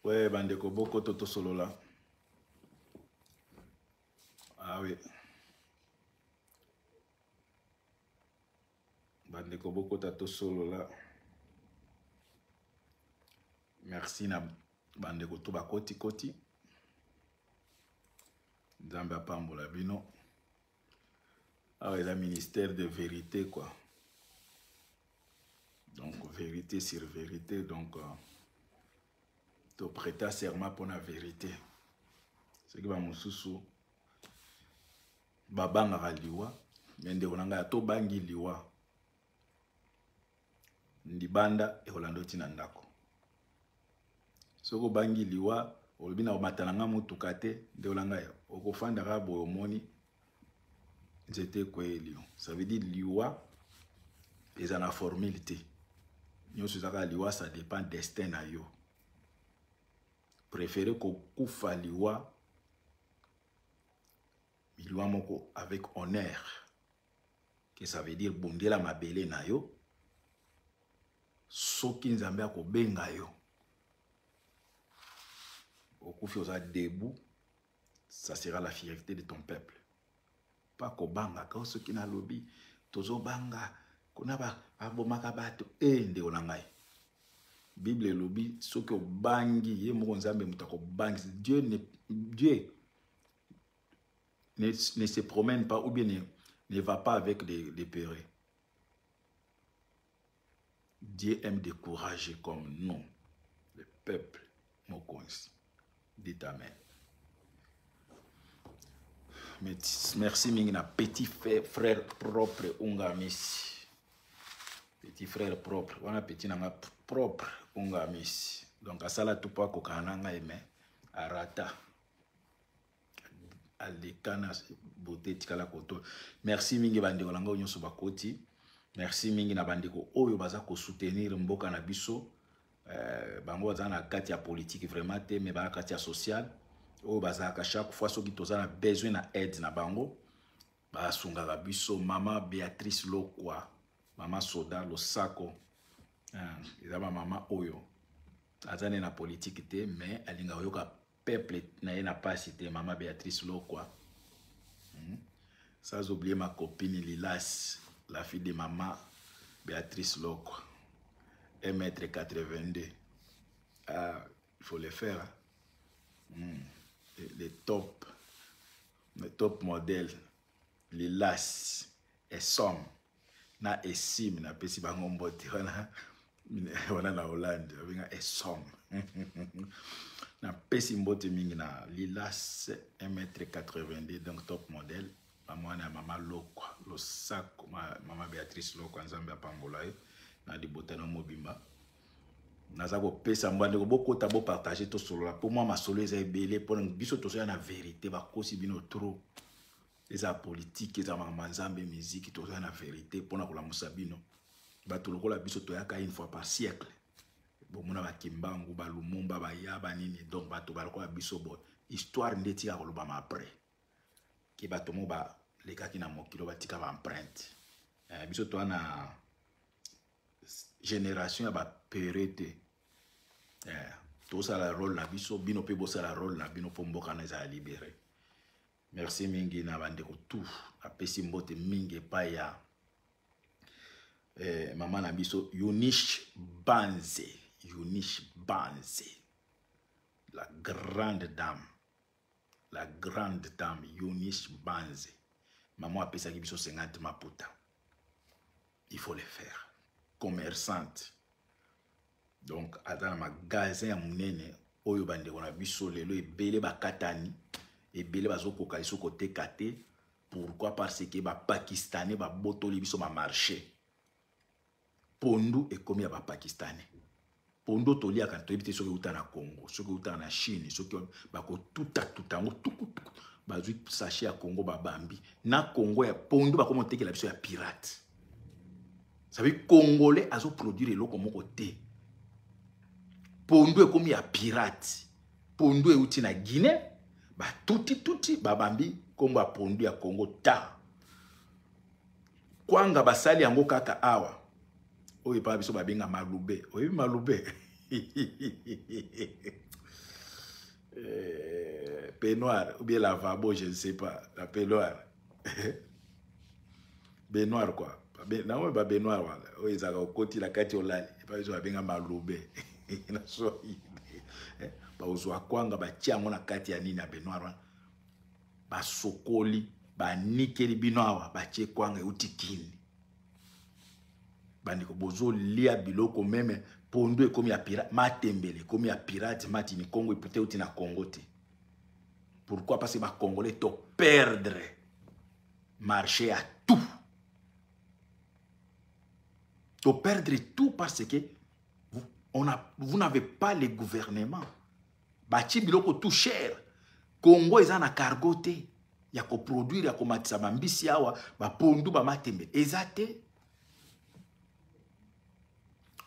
Ouais, bandeko bokoto tosolola. Ah oui. Bandeko bokota tosolola. Merci na bandeko to bakoti koti. Nzambe apambola bino. Awa eza ministère de vérité quoi. Donc vérité sur vérité donc euh, to prêta serment pour la vérité. Soki ba mosusu babangaka liwa me ndeko na ngai atobangi liwa libanda ekolanda oti na ndako soki obangi liwa olobi na komata na ngai motuka te ndeko na ngai okofanda kaka boye omoni nzete ekweyeli yo ça veut dire liwa eza na formule te nyonso eza kaka liwa ça dépend destin na yo préféré kokufa liwa liwa moko avec honneur que ça veut dire bundela mabele na yo soki nzambe akobenga yo okufi oza debout ça sera la fierté de ton peuple pas kobanga ka soki nalobi tozobanga kuna babomaka bato e eh, ndeko na ngai bible elobi soki obangi ye moko nzambe moto akobangisa dieu ne, dieu ne, ne se promène pas ou bien ne, ne va pas avec des, des peureux Dieu aime décourager comme nous, le peuple mokonzi. Dites Amen. Merci mingi na petit frère propre Ungamisi. Petit frère propre, wana petit nanga propre Ungamisi. Donc asala tout po akokana na ngai mais arata. aleka na beauté etikala koto merci mingi bandeko na ngai nyonso bakoti merci mingi na bandeko oyo baza kosoutenir mboka na biso euh, bango baza na kati ya politique vraiment te mais baza kati ya social oyo bazalaka chaque fois soki toza na besoin na aide na bango basungaka biso mama beatrice lokwa mama soda losako ah, eza bamama oyo aza nde na politike te mais alingaka koyoka peuple na ye na pasi te mama Beatrice Lokwa hmm? sans oublier ma copine Lilas la fille de maman Beatrice Lokwa 1m82 ah, il faut le faire hein? hmm. les, les top les top modèle Lilas Esom na Esim napesi bango mbote wana wana na Hollande babenga Esom napesi mbote mingi na Lilas 1m82 donc top modèle bamwana ya mama Lokwa losako mama Beatrice Lokwa Nzambe apambola ye na libota na mobimba naza kopesa mbandeko bokota bopartage tosolola mpo mwa masolo eza ebele mpo biso tozoya na verite bakosi bino trop eza politike eza makambo ya nzambe miziki toza na verite mpo na kolamusa bino bato lokola biso toyaka une fois par siècle bomona bakimbangu balumumba baya banini donc bato balokola biso boye histoire nde etika kolobama après ke bato mo balekaki na mokilo batika baempreinte eh, biso toa na génération ya bapere te eh, tosala role na biso bino mpe bosala role na bino mpo mboka na ezala libere Merci mingi na bandeko tout. Napesi mbote mingi epai ya eh, mama na biso Eunice Banze. Eunice Banze. La grande dame. La grande dame Eunice Banze. Maman apesaki biso 50 maputa. Il faut le faire. Commerçante. Donc aza na magasin ya munene oyo bandeko na biso lelo ebele bakatani ebele bazokoka lisusu koteka te pourquoi parce que bapakistanais babotoli biso bamarché pondu ekomi ya bapakistanais pondu toliaka toyebi te soki euta na congo soki euta na chine soki bakotutatuta yango tukutuku bazwi sachet ya congo babambi na congo ya pondu bakoma otekela biso ya pirate ça veut congolais azo produire eloko moko te pondu ekomi ya pirate pondu euti na guinée batuti tuti babambi nkombo ya pondu ya congo ta kwanga basali yango kaka awa oyo epai biso babenga malube oyebi malube Peignoir ou bien lavabo, je ne sais pas, la peignoir, baignoire quoi, nango ba baignoire wana oyo ezalaka okoti na kati olali, epa biso babenga malube na swahili. Bakozwa kwanga, batia yango na kati ya nini, ya baignoire wana, basokoli, banikeli bino awa, batie kwanga euti kini. Bandeko, bozolia biloko même pondu ekomi ya pirate, matembele ekomi ya pirate, matini Congo epute euti na Congo te. Pourquoi? Parce que bacongolais toperdre marché ya tout, toperdre tout, parce que vous n'avez pas le gouvernement. Batie biloko tout cher. Congo eza na cargo te ya koproduire, ya komatisa bambisi awa, bapondu, bamatembe eza te.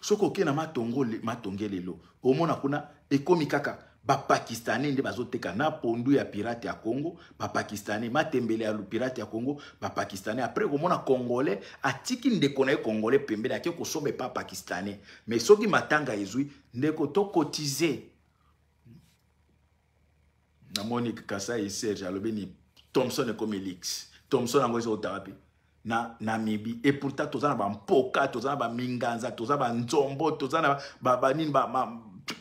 Soki okei na matongo, Matonge lelo, omona kuna ekomi kaka bapakistanais nde bazoteka na pondu ya pirate ya Congo, bapakistanais, matembele ya pirate ya Congo, bapakistanais. Après, komona congolais atiki ndeko na ye congolais pembeni, ake kosomba epa pakistanais. Mais soki matanga ezwi ndeko, tokotize. Namoni Kasai Serge alobi ni Thomson ekomi luxe. Thomson yango ezota wapi? Na Namibie. Et pourtant toza na bampoka, toza na baminganza, toza banzombo, toza na banini,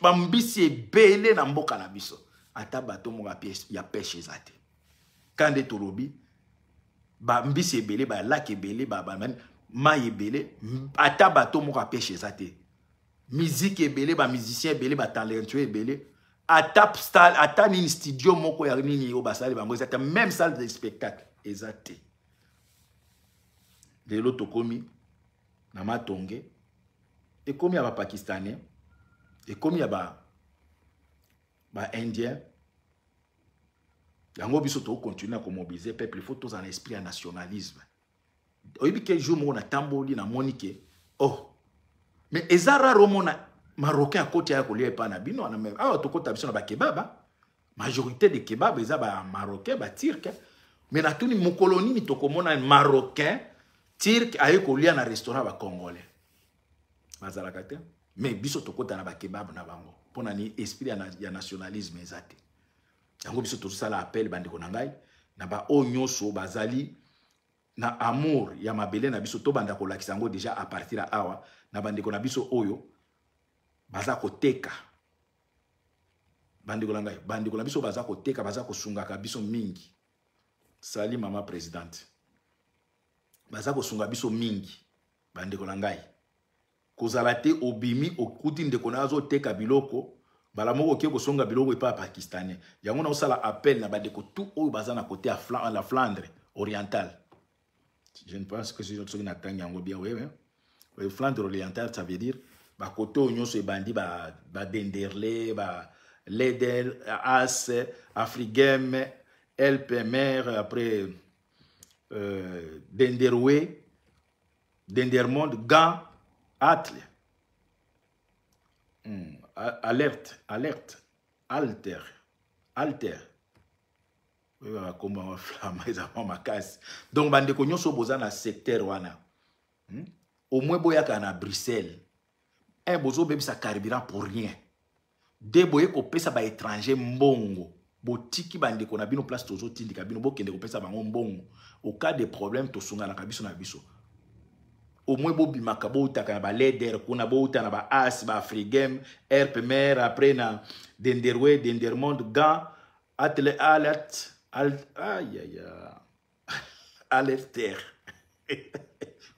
bambisi ebele na mboka na biso. Ata bato moko ya pêche eza te. Ka nde tolobi bambisi ebele, balake ebele, mai ebele, ata bato moko ya pêche eza te. Musique ebele, bamusicien ebele, batalentueux ebele, ata style, ata nini, studio moko ya nini oyo basali bango eza te, même salle de spectacle eza te. Lelo tokomi na Matonge ekomi ya bapakistanais, ekomi ya baindien ba. Yango biso tokocontinue na komobiliser peuple. Il faut tozala na esprit ya nationalisme. Oyebi ke jour moko natamboli, namoni ke oh, mais eza rare omona marocain akoti aya kolia epai na bino awa. Tokota biso na bakebaba, majorité de kebab eza bamarocain, baturc. Mais natuni, mokolo nini tokomona marocain, turc aye kolia na restaurant bacongolais? Bazalaka te. Mais biso tokota na bakebab na bango. Mpo na nini? Esprit ya nationalisme eza te. Yango biso tozosala appel, bandeko na ngai, na baoyo nyonso bazali na amour ya mabele na biso. Tobanda kolakisa yango déjà à partir ya awa na bandeko na biso oyo baza koteka. Bandeko na ngai, bandeko na biso baza koteka, baza kosungaka biso mingi. Sali mama présidente, baza kosunga biso mingi. Bandeko na ngai, kozala te obimi, okuti ndeko na azoteka biloko, mbala moko okie kosonga biloko epai ya pakistanais. Yango naosala appel na bandeko tout oyo baza na côté ya la Flandre orientale. Je ne pense que soki natangi yango bien. Oui, Flandre orientale, ça veut dire bakote oyo nyonso ebandi badenderle, ba Lede, As, Affligem, Elpemer, après Denderwe, Dendermonde, Gand, Atle, alerte, alerte, alter, alter, oyo bakombo yango flamand eza mwa makasi. Donc bandeko nyonso boza na secteur wana, Au moins boyaka na Bruxelles. Un, bozobebisa carburant pour rien. Deux, boye kopesa baétranger mbongo, botiki bandeko na bino place tozotindika bino, bokende kopesa bango mbongo. Au cas de problème, tosunganaka biso na biso. Au moins bobimaka, boutaka na baleder kuna, bouta na baas, baAffligem, Erpe, après na Denderwe, Dendermonde, Gand, Atle, Alet, ayaya, Alerter.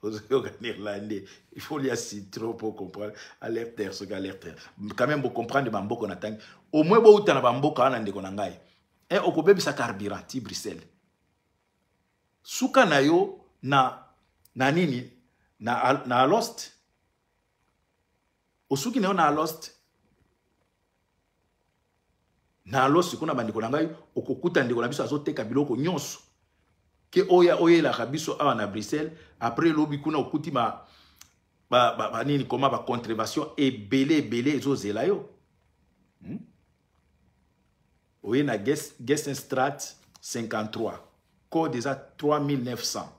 Ozoyoka néerlandais, il faut lia citron pour comprendre. Alerter, soki alerter, quand même bocomprendre bamboka na ntangi. Au moins bouta na bamboka wana, ndeko na ngai. E okobebisa carburant ti Bruxelles, suka na yo na nini, na Alost. Osuki na yo na Alost. Na Alost kuna, bandeko na ngai, okokuta ndeko na biso azoteka biloko nyonso ke oyo oyelaka biso awa na Bruxelles. Après, lobi kuna okuti ba banini, koma bacontribution ebele ebele ezozela yo, Oye na Gessenstraat 53, code eza 3900.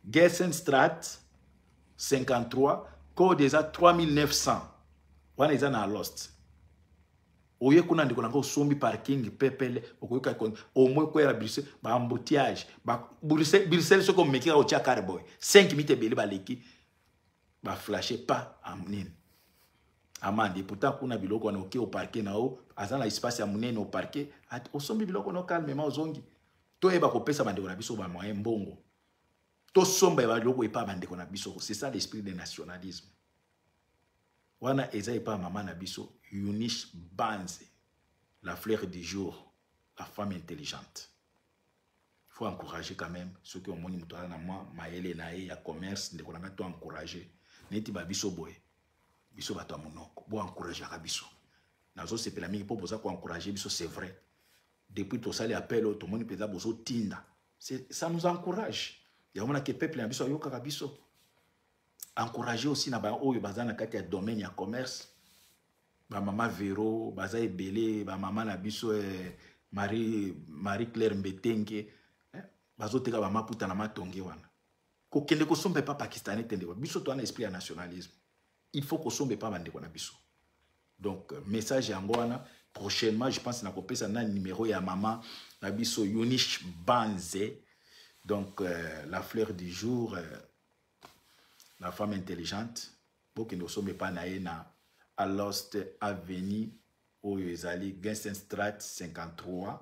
Gessenstraat 53, code eza 3900. Wana eza na Alost. Oye kuna ndeko na ngai, osombi parking pepele, okoyoka au moins koyela Bruxelles ba embouteillage ba Bruxelles. Bruxelles, soki omeki kaka otya car boy 5 minutes, ebele baleki baflashe pa nini, amande. Pourtant kuna biloko wana, oke oparke na yo, aza na espace ya monene, oparke, osombi biloko no calmement, ozongi. Toyeba kopesa bandeko na biso bamoyen, mbongo, tosomba ya biloko epa bandeko na biso. C'est ça l'esprit de nationalisme. Wana eza epa mama na biso Eunice Banze, la fleur du jour, la femme intelligente. Faut encourager quand même. Soki omoni moto aza na mwa mayele na ye ya commerce, ndeko na ngai, to encourager. Neti babiso boye, biso bato ya monoko, bo encourageaka biso. Nazosepela mingi mpo boza koencourage biso. C'est vrai, depuis tosali appel oyo, tomoni mpenza bozotinda, ça nous encourage. Yango monake peuple na biso ayokaka biso. Encourager aussi na baoyo baza na kati ya domaine ya commerce. Bamama Vero baza ebele, bamama na biso Marie, Marie Claire Mbetenge, bazoteka bamaputa na matonge wana. Kokende kosomba epa Pakistanais te, ndeko. Biso toza na esprit ya nationalisme, il faut kosomba epa bandeko na biso. Donc message yango wana. Prochainement, je pense nakopesa na numéro ya mama na biso Eunice Banze, donc la fleur du jour, la femme intelligente. Bokende kosomba epai na ye na Alost Avenue, oyo ezali Gensenstraat 53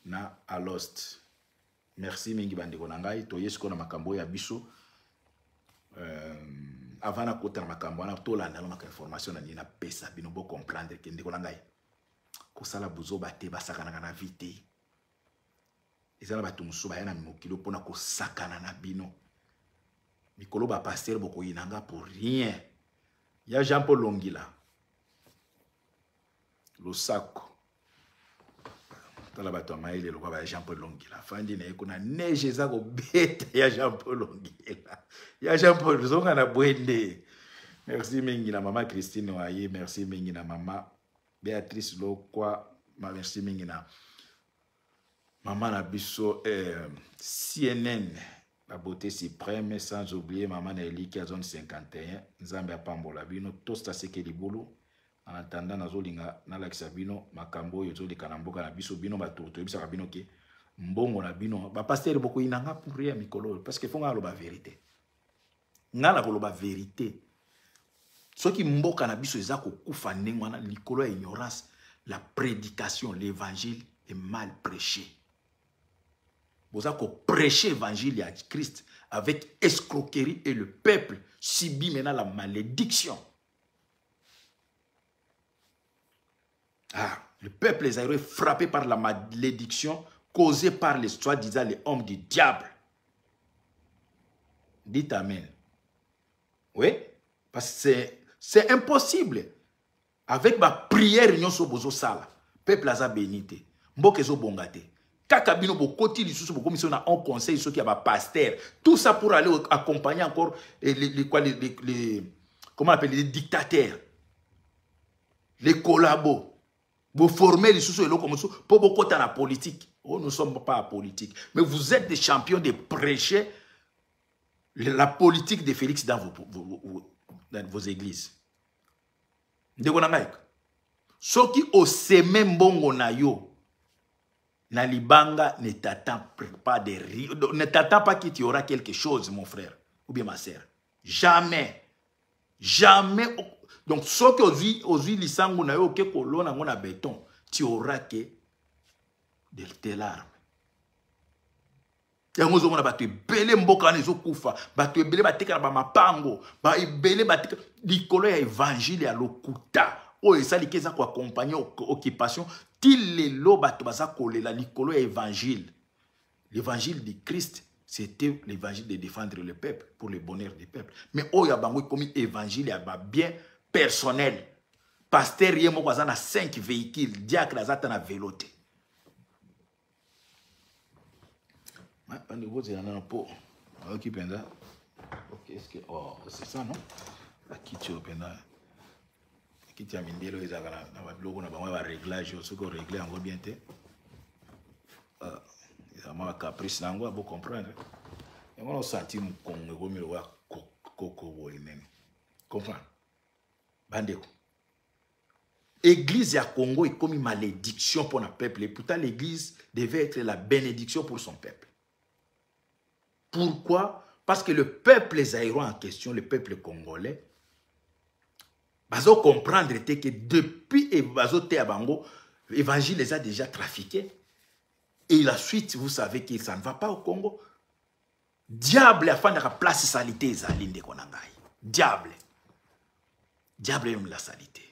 na Alost. Merci mingi, bandeko na ngai. Toye sikoyo na makambo oyo ya biso. Avant nakota na makambo wana, tolanda no maka information na nini napesa bino, bocomprendre ke ndeko na ngai, kosala buzoba te, basakanaka na vie te. Eza na bato mosusu baya na mokili mpona kosakana na bino. Mikolo bapasteur bokoyina nga pour rien. Ya Jean Paul Longila, losako. Tala bato ya mayele lokwa ba Jean Paul Longila, afandi na ye kuna, neige eza kobeta. Ya Jean Paul Longila, ya Jean Paul, zonga na bwende. Merci mingi na mama Christine Waye, merci mingi na mama Béatrice Lokwa, merci mingi na mama na biso CNN, la beauté suprême, sans oublier mama na Eliki ya zone 51. Nzambe apambola bino. Tosta seke libulu. En attendant, nazolinga nalakisa bino makambo oyo ezoleka na mboka na biso. Bino bato toyebisaka bino ke mbongo na bino, bapasteur bokoyina nga pour rien mikolo oyo, parce que faut nga aloba vérité. Nga na koloba vérité. Soki mboka na biso eza kokufa ndenge wana likolo ya ignorance, la prédication, l'évangile est mal prêché. Boza koprêcher évangile ya Christ avec escroquerie et le peuple subit maintenant la malédiction. Ah, le peuple zaïrois est frappé par la malédiction causée par les soi-disant les hommes du diable. Dites amen. Oui, parce que c'est impossible. Avec ma prière nyonso bozosala, peuple aza béni te, mboka ezobonga te. Kaka bino bokoti lisusu, bokomisi na un conseil soki ya bapasteur, tout ça pour aller accompagner encore les, quoi, les, comment on appelle, les dictateurs, les collabos. Boforme lisusu eloko mosusu mpo bokota na politique. Oh, nous sommes pas politique, mais vous êtes des champions de prêcher la politique de Félix dans vos églises. Ndeko na ngai, soki oseme mbongo na yo na libanga, ne t'attends pas de rien, ne t'attends pas qu'il y aura quelque chose, mon frère ou bien ma sœur. Jamais, jamais. Donc soki ozwi lisango na yo, oke kolona yango na béton, tu auras que de tes larmes. Yango ozomona bato ebele, mboka wana ezokufa, bato ebele bateka na bamapango, ebele bateka likolo ya évangile ya lokuta oyo esaliki eza koaccompagne occupation. Ti lelo bato baza kolela likolo ya évangile. L'évangile du Christ, c'était l'évangile de défendre le peuple, pour le bonheur du peuple, mais oyo ya bango ekomi évangile ya babien personnel. Pasteur ye moko aza na 5 véhicule, diacre aza ata na vélo te. Bandeko, bozela nano mpo ayoki mpenza. Ok, est-ce que, oh, c'est ça, non? Bakiti oyo mpenza, bakiti ya mindele oyo ezalaka na babiloko na bango ya baréglage oyo, soki orégle yango bien te, eza mwa bacaprice na yango. Bocomprendre yango na osanti mokongo ekomi lokola koko boye nene. Comprendre, bandeko. Église ya Congo est comme une malédiction pour le peuple. Et pourtant, l'église devait être la bénédiction pour son peuple. Pourquoi? Parce que le peuple zaïrois en question, le peuple congolais, bazo comprendre que depuis bazo te bango, évangile les a déjà trafiqués. Et la suite, vous savez que ça ne va pas au Congo. Diable afandaka place salité ezali ndeko na ngai. Diable. Diable aime la salité.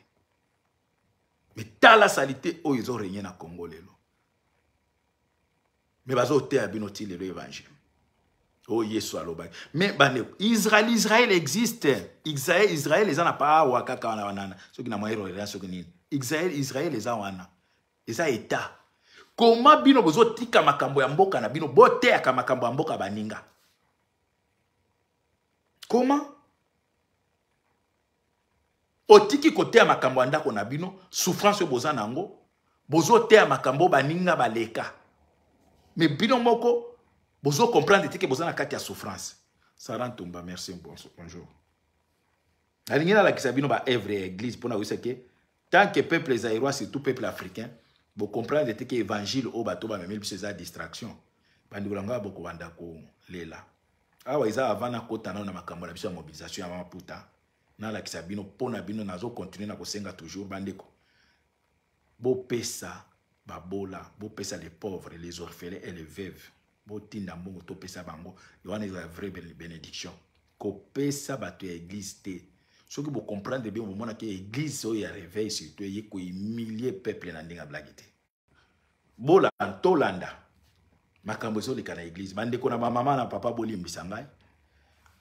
Mais tala salité oyo ezo régner na Congo lelo. Mais bazo teya bino ti lelo évangile. Oh Yesu alobaki. Mais bandeko, Israël, Israël existe. Israël, Israël eza na pa awa kaka wana wana. Soki na moyen soki nini. Israël, Israël eza wana. Eza état. Comment bino bozotika makambo ya mboka na bino, boteyaka makambo ya mboka baninga? Comment? Otiki koteya makambo ya ndako na bino, souffrance oyo boza nango, bozoteya makambo baninga baleka. Mais bino moko bozo comprendre te que boza na kati ya souffrance. Sarah Ntumba, merci, bonjour. Nalingi nalakisa bino ba œuvre ya église mpona koyebisa ke tant que peuple zaïrois, surtout peuple africain, bocomprendre te ke évangile oyo bato bamemeli biso eza distraction. Bandeko na ngai, bokobanda kolela awa. Eza avant nakota nano na makambo na biso ya mobilisation ya maputa, nalakisa bino mpo na bino. Nazocontinue na kosenga toujours, bandeko, bopesa babola, bopesa les pauvres, les orphelins et les veuves. Botinda mbongo, topesa bango. Wana ezala vraie bénédiction. Kopesa bato ya église te. Soki bocomprendre bien, bomonaki église oyo ya réveil surtout eye kohumilie peuple na ndenge ya blague te. Bola tolanda makambo ezoleka na église. Bandeko na bamama na papa, bolimbisa ngai,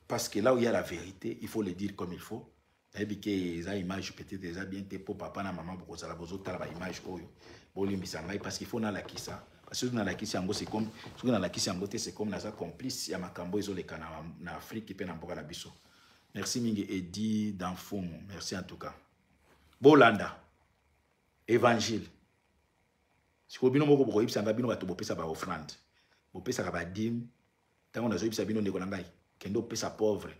parce que là où il y a la vérité, il faut le dire comme il faut. Nayebi ke eza image peut-être eza bien te mpo papa na mama bokozala bozotala baimage oyo. Bolimbisa ngai, parce qu'il faut nalakisa. Parce que soki nalakisi yango, c'est comme soki nalakisi yango te, c'est comme naza complice ya makambo ezoleka na Afrique mpe na mboka na biso. Merci mingi, Edi Danfumu, merci en tout cas. Bolanda évangile. Sikoyo bino moko bokoyebisa ngai, bino bato bopesa baoffrande, bopesaka badîme, ntango nazoyebisa bino, ndeko na ngai, kende opesa pauvre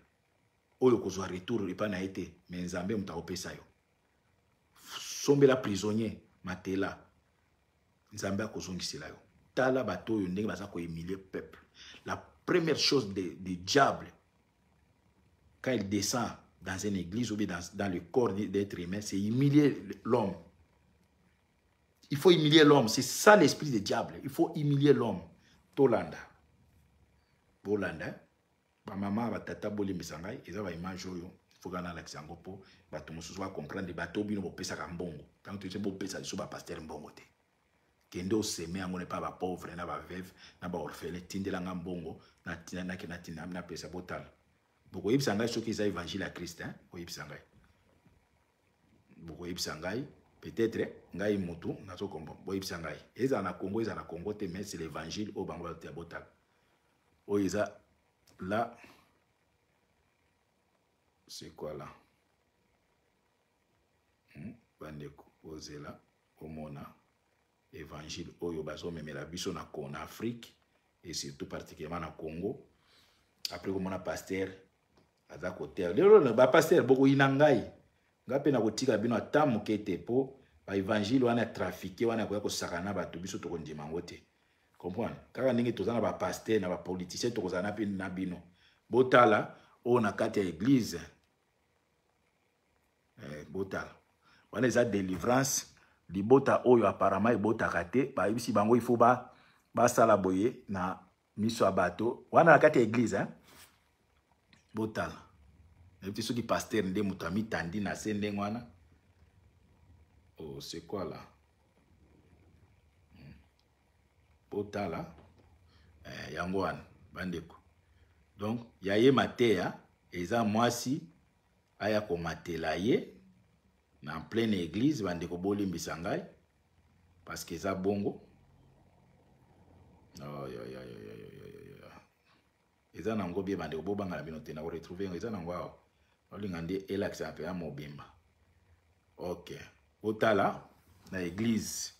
oyo, kozwa retour epai na ye te, mais Nzambe moto akopesa yo. Sombela prisonnier matela, Nzambe akozongisela yo. Tala bato oyo ndenge baza kohumilie peuple. La première chose de diable quand il descend dans une église ou bien dans le corps d'être humain, c'est humilier l'homme. Il faut humilier l'homme. C'est ça l'esprit du diable. Il faut humilier l'homme. Tolanda, bolanda. Bamama, batata, bolimbisa ngai. Eza baimage oyo foka nalakisa yango mpo bato mosusu bacomprendre. Bato bino bopesaka mbongo, ntango toyese bopesa liso bapasteur mbongo te, kende oseme yango nepa bapauvre na baveuve na baorphelin. Tindelanga mbongo, nake natinda, napesa. Botala, bokoyebisa ngai soki eza évangile ya Christ. Boyebisa ngai, bokoyebisa ngai. Peut-être ngai mutu nazokomba. Boyebisa ngai, ezala na Congo, ezala na Congo te, mais c'est l'évangile oyo bango bazoteya. Botala oyo eza là, c'est quoi là? Bandeko, ozela omona évangile oyo bazomemela biso na Afrique et surtout particulièrement na Congo. Après komona pasteur aza koteya lelo, bapasteur bokoyina ngai, ngai mpe nakotika bino ata moke te, mpo baévangile wana trafiqué wana koya kosaka na bato, biso tokondima yango te. Comprendre kaka ndenge toza na bapasteur na bapoliticien, tokozala na na bino. Botala oyo na kati ya église. Botala wana eza délivrance. Libota oyo apparemment ebotaka te, bayebisi bango il faut basala boye na miso ya bato wana na kati ya église, hein? Botala, nayebi te soki pasteur nde moto amitandi na se ndenge wana. Oh, c'est quoi là? Botala yango wana, bandeko. Donc ya ye mateya eza mwasi aya komatela ye na pleine église. Bandeko, bolimbisa ngai, parce que eza bongo. Oh, yo, yo, yo, yo, yo, yo, yo. Eza nango bien, bandeko, bobangana bino te, na koretrouve yango. Eza nango awa, olinga nde elakisa mpenza mobimba. Ok, botala na église,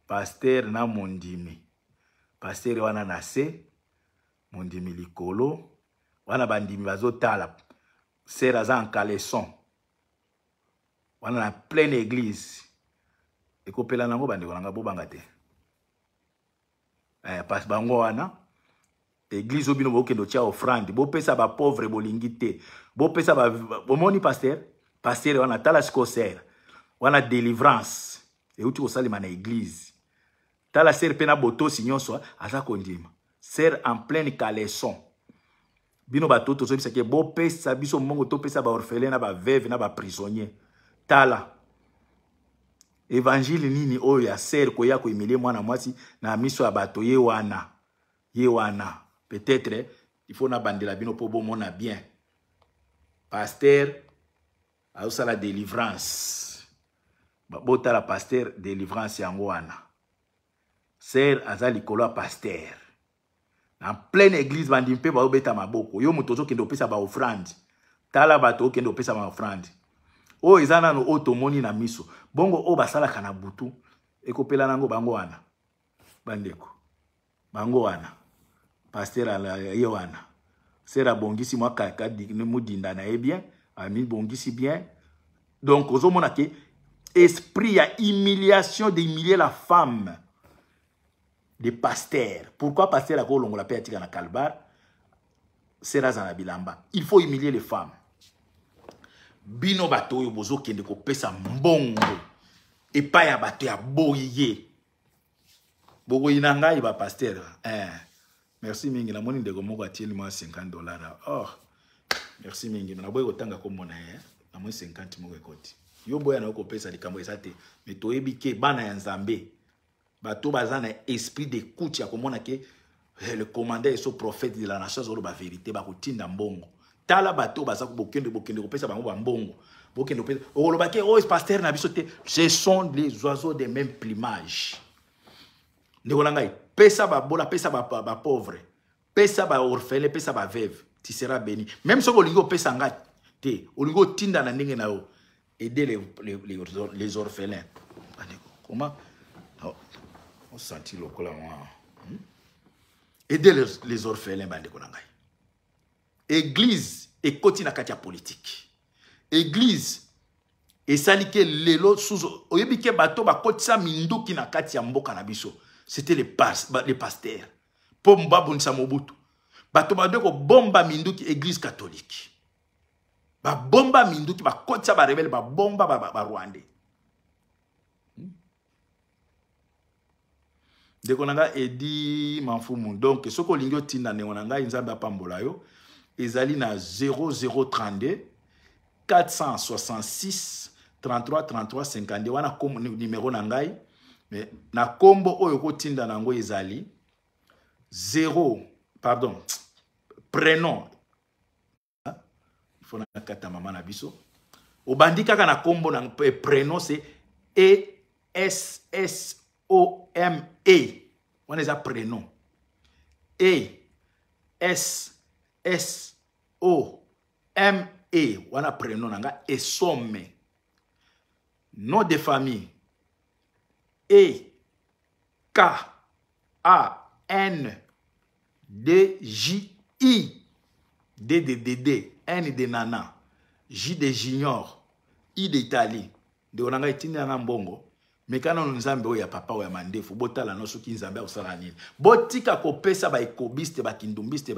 pasteur na mondimi. Pasteur wana na se, mondimi likolo wana. Bandimi bazotala, sœur aza en caleçon wana na pleine église. Ekopela nango bandeko na ngai, bobanga te. Eh, parce bango wana église oyo bino bokende otia offrande, bopesa bapauvre, bolingi te bopesa ba, bomoni pasteur, pasteur wana, tala sikoyo sœur wana, délivrance euti kosalema na église. Tala sœur mpe na botosi nyonso aza kondima, sœur en pleine caleçon. Bino bato tozobisaki bopesa biso mbongo, topesa baorphelin na baveuve na baprisonnier. Tala évangile nini oyo ya sœur koya kohumilie mwana mwasi na miso ya bato. Ye wana, ye wana, peut-être il faut nabandela bino mpo bomona bien. Pasteur azosala délivrance, botala pasteur, délivrance yango wana. Sœur aza likolo ya pasteur en pleine église, bandimi mpe baobeta maboko. Yo moto ozokende opesa baoffrande, tala bato okende opesa baoffrande. Oyo eza nano oyo tomoni na miso, bongo oyo basalaka na butu ekopela nango. Bango wana bandeko, bango wana, pasteur ye wana, sœur abongisi mwa kaka mudinda na ye bien, amibongisi bien. Donc ozomona ke esprit ya humiliation, d'humilier la femme de pasteur. Pourquoi pasteur akolongola mpe atika na calbar, sœur aza na bilamba? Il faut humilier les femmes. Bino bato oyo bozokende kopesa mbongo epai ya bato ya boye, bokoyina ngai bapasteur, eh. Merci mingi. Namoni ndeko moko atieli mwa 50 $. Oh, merci mingi. Naboyi kotanga kombo na ye. Namoni 50 moko ekoti. Yo boya na yo kopesa, likambo eza te, mais toyebi ke bana ya Nzambe, bato baza na esprit d'écoute ya komona ke le commandant eso prophète de la nation azoloba vérité, bakotinda mbongo. Tala bato baza bokende, bokende kopesa bango bambongo, bokende kopesa, okoloba ke oyo pasteur na biso te. Ce sont les oiseaux de même plumage. Ndeko na ngai, pesa babola, pesa bapauvre, pesa baorphelin, pesa baveuve, tu seras béni. Même soki olingi opesa nga te, olingi otinda na ndenge na yo, aider les orphelins. Bandeko, comment osenti lokola mwa Aider les orphelins. Bandeko na ngai, église ekoti na kati ya politique. Église esali ke lelo susu oyebi ke bato bakotisa minduki na kati ya mboka na biso, c'était les pasteurs mpo babundisa Mobutu. Bato bande kobomba minduki, église catholique babomba minduki, bakotisa barebelles, babomba barwandais. Ndeko na ngai Edi Mamfumu, donc soki olingi otinda, ndeko na ngai, Nzambe apambola yo. Ezali na 0032 466 33 33 52. Wana numéro na ngai, mais na nkombo oyo okotinda na yango ezali 0, pardon, prénom, il faut nakata mama na biso. Obandi kaka na nkombo na prénom, c'est E S S O M E. Wana eza prénom, E S S O M E, wana prénom na nga Esome. Nom de famille, E K A N D J I, D de Dede, N de Nana, J de Junior, I de Italie. Ndeko na ngai, etindi nga mbongo, meka nano Nzambe oyo ya papa oyo ya mandefu. Botala no soki Nzambe akosala nini. Botika kopesa baekobiste, bakindumbiste,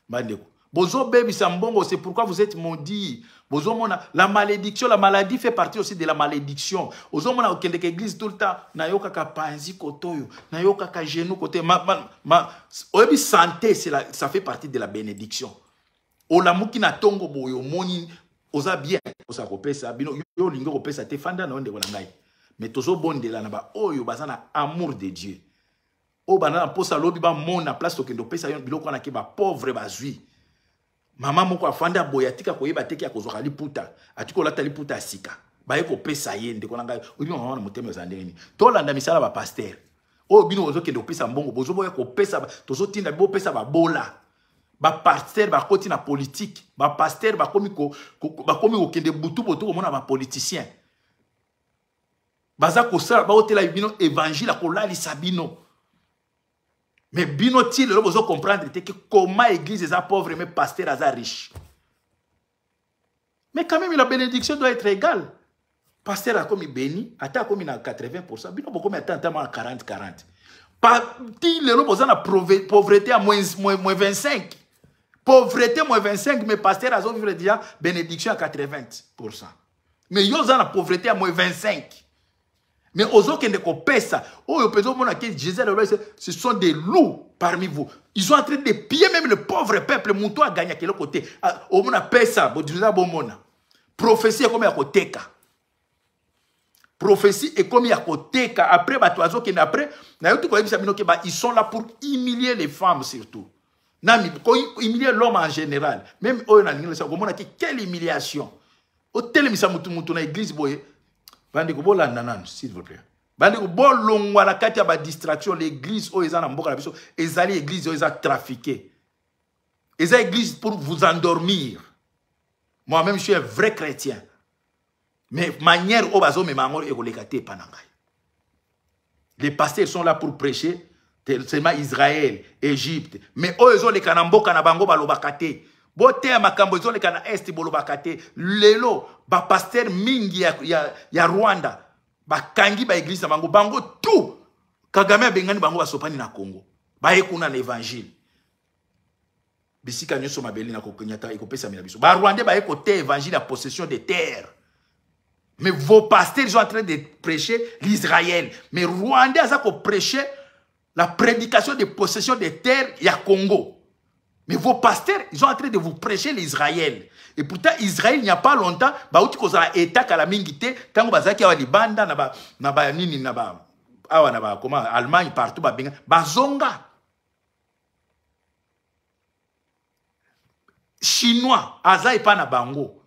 bandeko bozobebisa mbongo. C'est pourquoi vous êtes maudit. Bozomona la malédiction, la maladie fait partie aussi de la malédiction. Ozomona okendeka église tout le temps, nayokaka panzi kote oyo, nayokaka genou kote ma, ma, ma, oyebi santé, ça fait partie de la bénédiction. Olamuki na ntongo boye, omoni oza bien, osa kopesa bino. Yo olingi kopesa te, fanda na yo, ndeko na ngai. Mais tozobondela na baoyo baza na amour de Dieu, oyo banda na mposa lobi bamona place tokende opesa yo biloko wana ke bapauvre bazwi. Mama moko afandi aboye, atika koyeba teke akozwaka liputa, atiki kolata liputa ya sika, baye kopesa ye. Ndeko na ngai, oyebi mama wana motema eza ndenge nini? Tolanda misala bapasteur oyo bino bozokende kopesa mbongo, bozoboya kopesa. Tozotinda bopesa babola. Bapasteur bakoti na politike, bapasteur bakomi kokende butu botu komona bapoliticien, baza kosala, baotela bino évangile akolalisa bino. Mais bino ti lelo bozo comprendre te ke comment église eza pauvre mais pasteur aza riche. Mais quand même, la bénédiction doit être égale. Pasteur akomi béni, ata akomi na 80%, bino bokomi ata ata ma 40 40. Pa ti lelo boza na pauvreté à moins moins moins 25. Pauvreté moins 25, mais pasteur azo vivre déjà bénédiction à 80%. Mais yo oza na pauvreté à moins 25. Mais ozokende kopesa oyo mpenza omona ke Jésus aloba ce sont des loups parmi vous. Ils sont en train de piller même le pauvre peuple. Moto agagnaka eloko te. Ah, omona pesa bodiriza bomona. Prophétie ekomi ya koteka. Prophétie ekomi ya koteka. Après bato bazokende après nayoki koyebisa bino ke ba ils sont là pour humilier les femmes surtout. Na ko humilier l'homme en général. Même oyo nalingi lesa komona ke quelle humiliation. Otelemisa mutu mutu na église boye. Bandeko bolanda nanu s'il vous plaît. Bandeko bolongwa na kati ya ba distraction. L'église oyo eza na mboka na biso ezali église oyo eza trafiquée. Eza église pour vous endormir. Moi-même, je suis un vrai chrétien. Mais manière oyo bazomema yango ekoleka te epa na ngai. Les pasteurs sont là pour prêcher seulement Israël, Égypte. Mais oyo ezoleka na mboka na bango balobaka te. Boteya makambo ezoleka na Est bolobaka te. Lelo ba pasteur mingi ya Rwanda bakangi ba église na bango, bango tout. Kagame abengani bango basopani na Congo. Baye kuna na évangile. Bisika nyonso mabele na kokonyata ekopesamela biso. Ba Rwandais baye koteya évangile ya possession de terre. Mais vos pasteurs sont en train de prêcher l'Israël. Mais Rwandais aza ko prêcher la prédication de possession de terre ya Congo. Mais vos pasteurs, ils sont en train de vous prêcher l'Israël. Et pourtant, Israël, il n'y a pas longtemps, ba uti kozala état kala mingi te, tango bazaki awa libanda na ba, na ba nini, na ba, awa na ba, comment, Allemagne, partout, ba benga, bazonga. Chinois, aza epa na bango.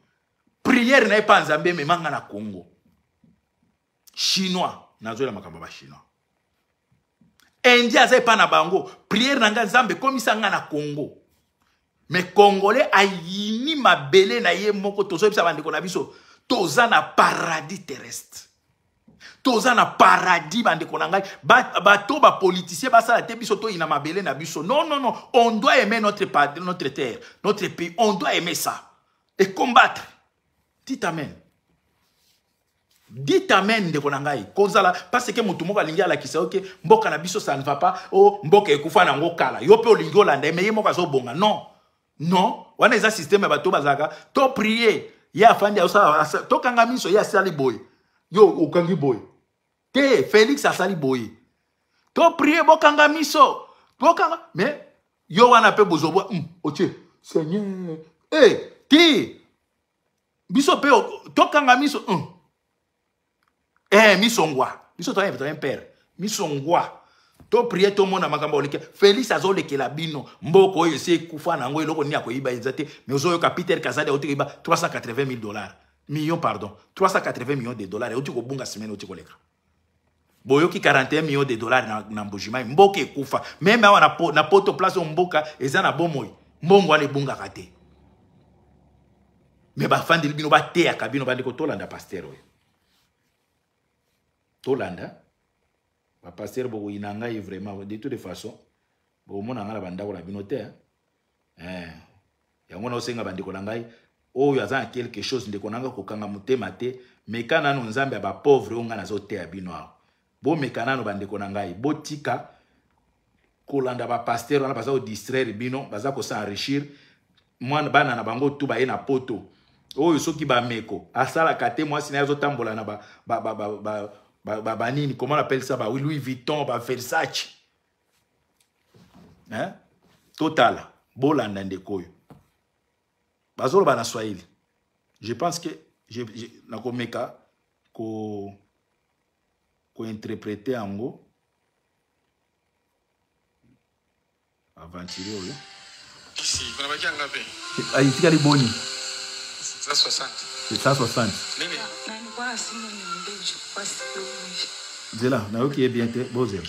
Prière na epa Nzambe memanga na Congo. Chinois, nazola makambo ba Chinois. Indien aza epa na bango. Prière na nga Nzambe komisa nga na Congo. Mais Congolais ayini mabele na ye moko tozoyebisa bandeko na biso toza na paradis terrestre. Toza na paradis bandeko na ngai. Bato ba politicien basala te biso toyina mabele na biso. Non, non, non, on doit aimer notre terre, notre pays, on doit aimer ça et combattre. Dites amen. Dites amen ndeko na ngai. Kozala parce que mutu moko alingi alakisa oke mboka na biso ça ne va pas. Oh mboka ekufa na ngo kala. Yo pe olingi olanda mais ye moko azobonga. Non. Non, wana eza système ya bato bazalaka to prier ye afandi asala to kanga miso ye asali boye. Yo okangi boye. Te Félix asali boye. To prier bokanga miso. Bokanga mais yo wana pe bozobwa otie Seigneur. Eh te biso pe tokanga miso Eh miso ngwa. Biso to un père. Miso ngwa. To prier to mona makambo oleke. Félix azolekela bino. Mboko oyo ese kufa na ngo eloko ni akoyiba eza te. Mais ozoyoka Peter Kazadi auti koyiba 380 000 dollars. Millions pardon. 380 millions de dollars. Auti kobunga semaine auti koleka. Boyoki 41 millions de dollars na Mbujimayi. Mboka ekufa. Même awa na poto place mboka eza na bomoi. Mbongo wana ebungaka te. Mais bafandeli bino bateyaka bino bandi kotolanda pasteur oyo. Tolanda ba pasteur bokoyina ngai vraiment de toute façon bokomona ngai na bandako na bino te, hein. Yango na osenga bandeko na ngai oyo aza na quelque chose ndeko na ngai kokanga motema te, meka nano Nzambe ya ba pauvre oyo ngai nazoteya bino awa. Bomeka nano bandeko na ngai, botika kolanda ba pasteur wana baza ko distraire bino, baza ko s'enrichir. Mwana bana na bango tu baye na poto oyo soki bameko asalaka te, mwasi na ye azotambola na ba nini, comment on appelle ça, ba Louis Vuitton, ba Versace, hein? Totala bolanda ndeko oyo bazoloba na Swahili. Je pense que nakomeka ko interpréter yango. Aventurier oyo. Ici, kuna baki ngapi? Ah, itikali boni? 160. 160. Nini? Na nilikuwa na simu ni mbejo kwa siku hivi. Zela, nayoki ye bien te, bozela.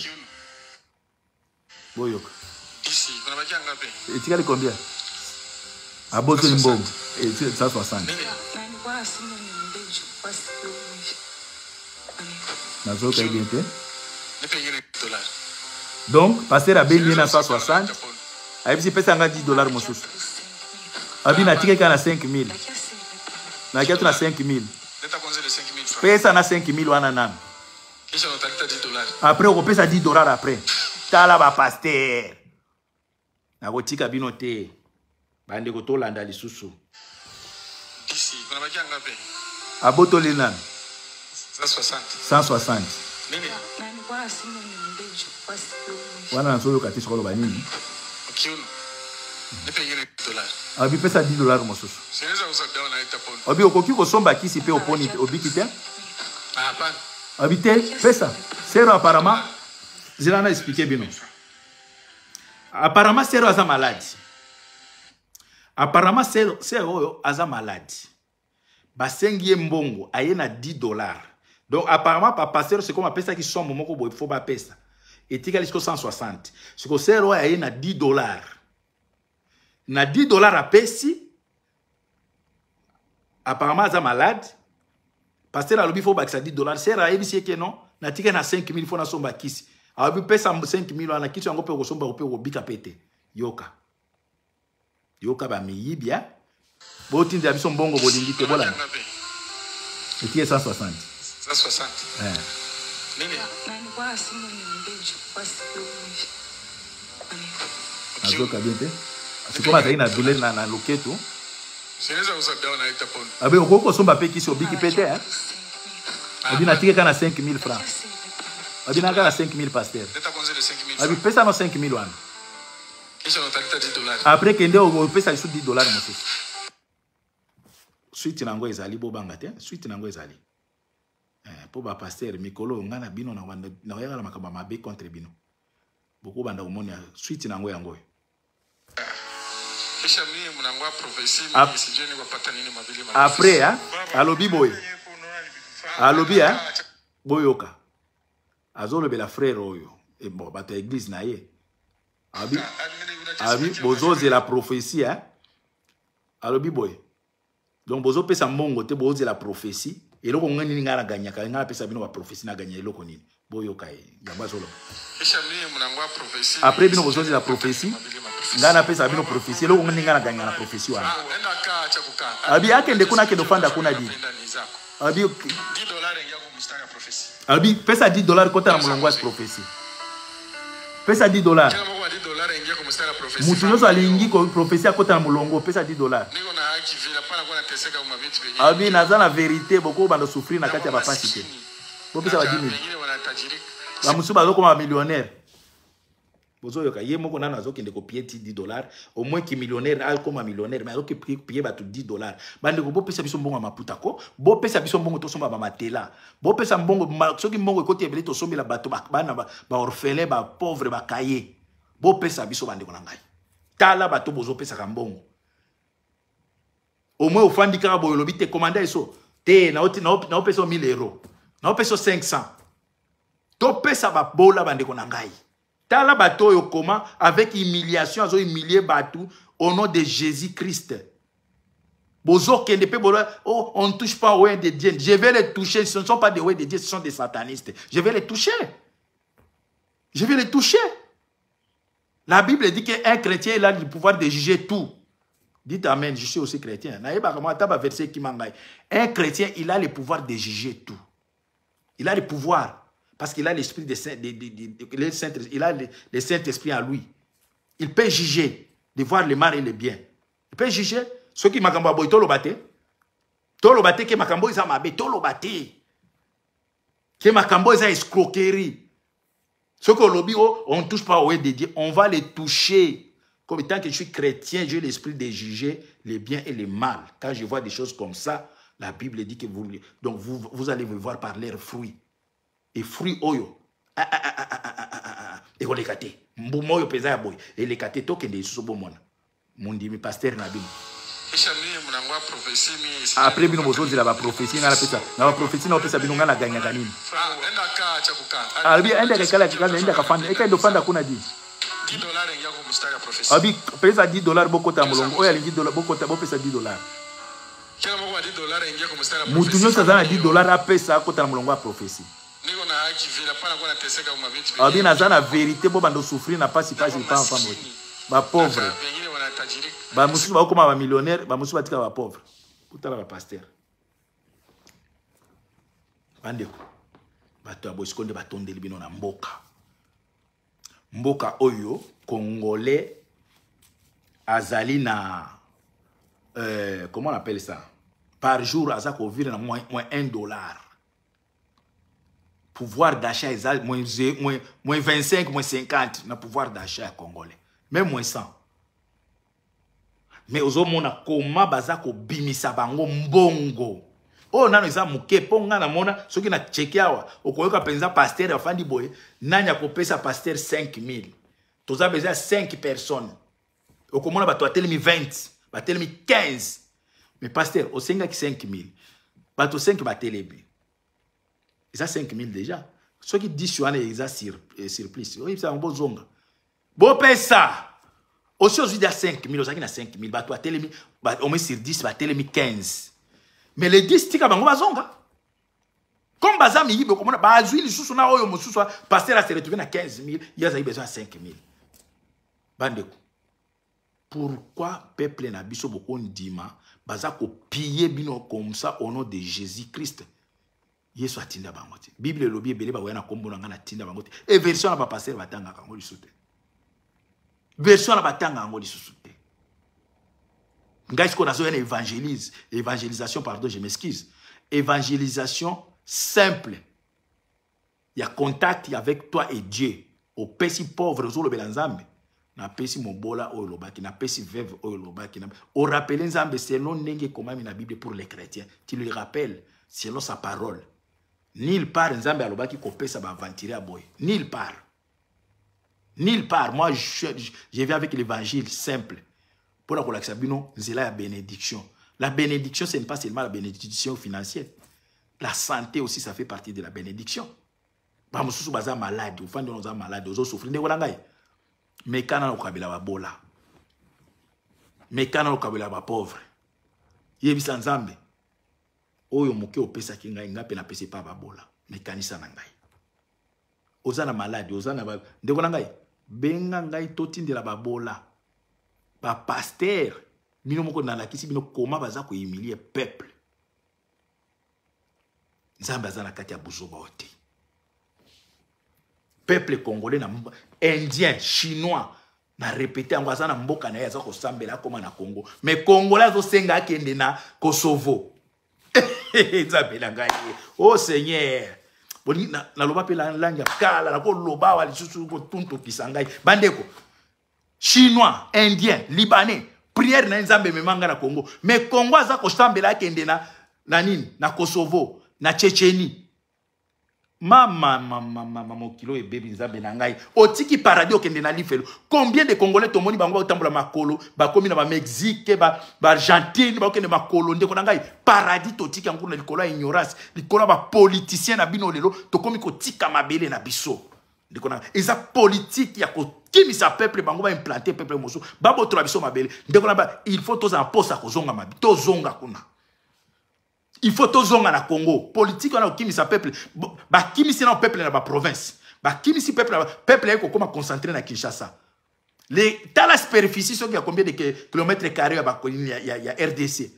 Boyoka. Ici, kuna baki ngapi? Itikali combien? Abotoli mbongo. 160. Nini? Na nilikuwa na simu ni mbejo kwa siku hivi. Nazoyoka ye bien te. Nipe ingine dollar. Donc, pasteur abengi ye na 160, ayebisi pesa nga 10 dollars mosusu. Abi natikaki kaka na 5000. Nakia tu na 5000. Leta kwanza ile 5000 francs. Pesa na 5000 wana nanu. Après okopesa 10 dollars après. Tala ba pasteur. Nakotika bino te. Bandeko tolanda lisusu. Abotoli nanu. 160. 160. Wana nazoyoka te soki oloba nini. Abi pesa 10 dollars mosusu. Abi okoki kosomba kisi mpe oponi obiki te. Abi te pesa. Sero apparemment zela na expliquer bino. Apparemment sero aza malade. Apparemment sero sero oyo aza malade. Basengi ye mbongo aye na 10 dollars. Donc apparemment pa pasteur c'est comme apesaki somme moko boye faut bapesa. Etikali siko 160. Siko sero oyo aye na 10 dollars. Na 10 dollars apesi apparemment aza malade. Pasteur alobi faut bakisa 10 dollars. Sero ayebisi ye ke non, natika na 5000 faut nasomba kisi. Alobi pesa 5000 wana kisi yango pe okosomba pe okobika pe te. Yoka. Yoka ba miyibi hein. Botindela biso mbongo bolingi te bolanda. Etie 160. 160. Eh. Nini? Nazoka bien te. Sikoyo azali na douleur na, na loketo. Abe okoki kosomba mpe kisi obiki mpe te hein. Abi natiki kaka na 5000 francs. Abi na kaka 5000 pasteur. Abi pesa no 5000 wana. Après kende opesa lisusu 10 dollars mosusu. Suite na yango ezali bobanga te, suite na yango ezali. Eh, mpo ba pasteur mikolo ngai na bino nakoyaka na makambo ya mabe contre bino. Bokobanda komona suite na yango yango oyo. Après hein, alobi boye. Alobi hein, boyoka. Azolobela frère oyo. Et bon, bato ya église na ye. Abi, abi bozozela prophétie hein. Alobi boye. Donc bozopesa mbongo te bozela prophétie. Eloko ngai nini ngai naganyaka, ngai napesa bino ba prophétie naganya eloko nini. Boyoka ye, yango azoloba. Après bino bozozela prophétie, ngai napesa bino prophétie, eloko ngai nini ngai naganya na prophétie wana. Abi akende kuna akende ofanda kuna di. Abi Abi pesa 10 dollars kota na molongo ya prophétie. Pesa 10 dollars. Mutu nyonso alingi ko prophétie akota na molongo pesa 10 dollars. Abi naza na vérité boko banda souffrir na kati ya bapasi te. Bopesa ba 10 000. Ba mosusu bazokoma ba millionnaire. Bozoyoka ye moko nano azokende kopie ti 10 dollars au moins ki millionnaire akoma millionnaire mais azoki pie bato 10 dollars. Bandeko bopesa biso mbongo ya maputa ko, bopesa biso mbongo tosomba ba matela, bopesa mbongo ma, soki mbongo ekoti ebele tosombela bato ba, bana ba, ba orphelin ba pauvre ba cahier. Bopesa biso bandeko na ngai. Tala bato bozopesaka mbongo. Au moins ofandi kaka boye olobi te commanda eso te naopesa 1000 euros, naopesa 500. Topesa babola bandeko na ngai. Tala bato oyo koma avec humiliation azo humilier bato au nom de Jésus-Christ. Bozokende pe bolo, oh, on ne touche pas au de Dieu. Je vais les toucher, ce ne sont pas des oints de Dieu, ce sont des satanistes. Je vais les toucher. Je vais les toucher. La Bible dit qu'un chrétien, il a le pouvoir de juger tout. Dites amen, je suis aussi chrétien. Nayeba kama ata ba verset qui mangai. Un chrétien, il a le pouvoir de juger tout. Il a le pouvoir parce qu'il a l'esprit de Saint, de, de, de, de, le Saint, il a le, le Saint-Esprit en lui. Il peut juger, de voir le mal et le bien. Il peut juger. Ceux qui makambo boy tolo bate. Tolo bate ke makambo eza mabe, tolo bate. Ke makambo eza escroquerie. Ce que lobi oh, on ne touche pas au de Dieu, on va les toucher. Comme tant que je suis chrétien, j'ai l'esprit de juger le bien et le mal. Quand je vois des choses comme ça, la Bible dit que vous, donc vous, vous allez vous voir par leurs fruits. Et fruits oyo. Ah, ah, ah, ah, ah, ah, ah, ah. Ekoleka te. Mbuma oyo peza ya boye. Eleka te, tokende lisusu bomona. Mondimi pasteur na bino. Après bino bozozela ba prophétie nga napesa. Na ba prophétie na opesa bino nga na gagnaka nini? Alobi endaka ekala kikala endaka fanda. Eka ndo fanda kuna di. Abi pesa 10 dollars bokota molongo. Oyo alingi dollar bokota bopesa 10 dollars. Mutu nyonso aza na 10 dollars apesa akota na molongo ya prophétie. Abi naza na vérité bo bando souffrir na pasi pasi pa pa mo. Ba pauvre. Ba mususu ba koma ba millionnaire, ba mususu batika ba pauvre. Kutala ba pasteur. Bandeko, bato ya boye nde batondeli bino na mboka. Mboka oyo Congolais azali na comment on appelle ça, par jour aza kovivre na moins 1 dollar. Pouvoir d'achat eza moins 25, moins 50 na pouvoir d'achat ya Congolais, même moins 100. Mais ozomona koma baza kobimisa bango mbongo oyo nano eza moke. Mpo nga namona soki na cheke awa, okoyoka mpenza pasteur afandi boye: nani akopesa pasteur 5000? Toza besoin ya 5 personnes. Okomona bato batelemi 20, batelemi 15. Mais pasteur, osengaki 5000, bato 5 batelemi, eza 5000 déjà. Soki 10 wana eza surplus, oyebisa yango bozonga bopesa. Osi ozwi dia 5000, ozalaki na 5000, bato batelemi au moins sur 10 batelemi 15. Mais les 10, tika bango bazonga. Comme baza miyibi, okomona bazwi lisusu na oyo mosusu. Pasteur ase retrouve na 15 000, ye azali besoin ya 5 000. Bandeko, pourquoi peuple na biso bokondima baza kopiller bino comme ça au nom de Jésus Christ? Yesu atinda bango te. Bible elobi ebele bakoya na nkombo na ngai, natinda bango te. E version na bapasteur batangaka yango lisusu te. Version na batanga yango lisusu te. Ngai sikoyo nazoya na évangélise, évangélisation, pardon, je m'excuse, évangélisation simple ya contact avec toi et Dieu. Opesi pauvre, ozolobela Nzambe: napesi mobola oyo olobaki, napesi veuve oyo olobaki. Orappeler Nzambe selon ndenge ekomami na Bible. Pour les chrétiens, tu lui rappelles selon sa parole. Nulle part Nzambe alobaki kopesa baaventurier ya boye. Nulle part, nulle part. Moi, je viens avec l'évangile simple mpona kolakisa bino nzela ya bénédiction. La bénédiction, ce n'est pas seulement la bénédiction financière. La santé aussi, ça fait partie de la bénédiction. Bamosusu baza malade, ofandi wana, oza malade, ozosouffrir. Ndeko na ngai, mekana na kokabela babola, mekana na kokabela bapauvre. Yebisa Nzambe: oyo moke opesaki ngai, ngai mpe napesi epa babola, mekanisa na ngai. Oza na maladi, oza na ndeko na ngai, benga ngai totindela babola. Bapasteur bino moko, nalakisi bino koma baza kohumilier peuple. Nzambe aza na kati ya buzoba oyo te. Peuple congolais na Indien, Chinois, na répété yango, aza na mboka na ye, aza kosambela akóma na Congo. Mais Congolais azosenga akende na Kosovo. Nzambe na ngai, o oh Seigneur, naloba mpe langi ya kala, nakoloba awa lisusu kotuntukisa ngai. Bandeko, Chinois, Indien, Libanais, prière na ye: Nzambe, emema ngai na Congo. Mais Congo aza kosambela akende na nini, na Kosovo, na Tchétchénie. Mama, mama, mama, mokili oyo ebebi. Nzambe na ngai, otiki paradis, okende na lifelo. Combien de Congolais tomoni bango baotambola makolo, bakomi na Bamexique, Baargentine, ba bakokende makolo? Ndeko na ngai, paradis totiki yango na likolo ya ignorance, likolo ya bapoliticien na bino. Lelo tokomi kotika mabele na biso. Ndeko na ngai, eza politike ya kokimisa peuple. Bango baimplanter peuple mosusu, babotola biso mabele. Ndeko na ba, il faut tozala mposa kozonga mabi, tozonga kuna. Il faut tozonga na Congo. Politike wana kokimisa peuple, bakimisi na peuple na baprovince, bakimisi peuple, peuple aye kokóma concentré na Kinshasa. Le tala superficie soki ya combien de kilomètre carré ya, ya RDC,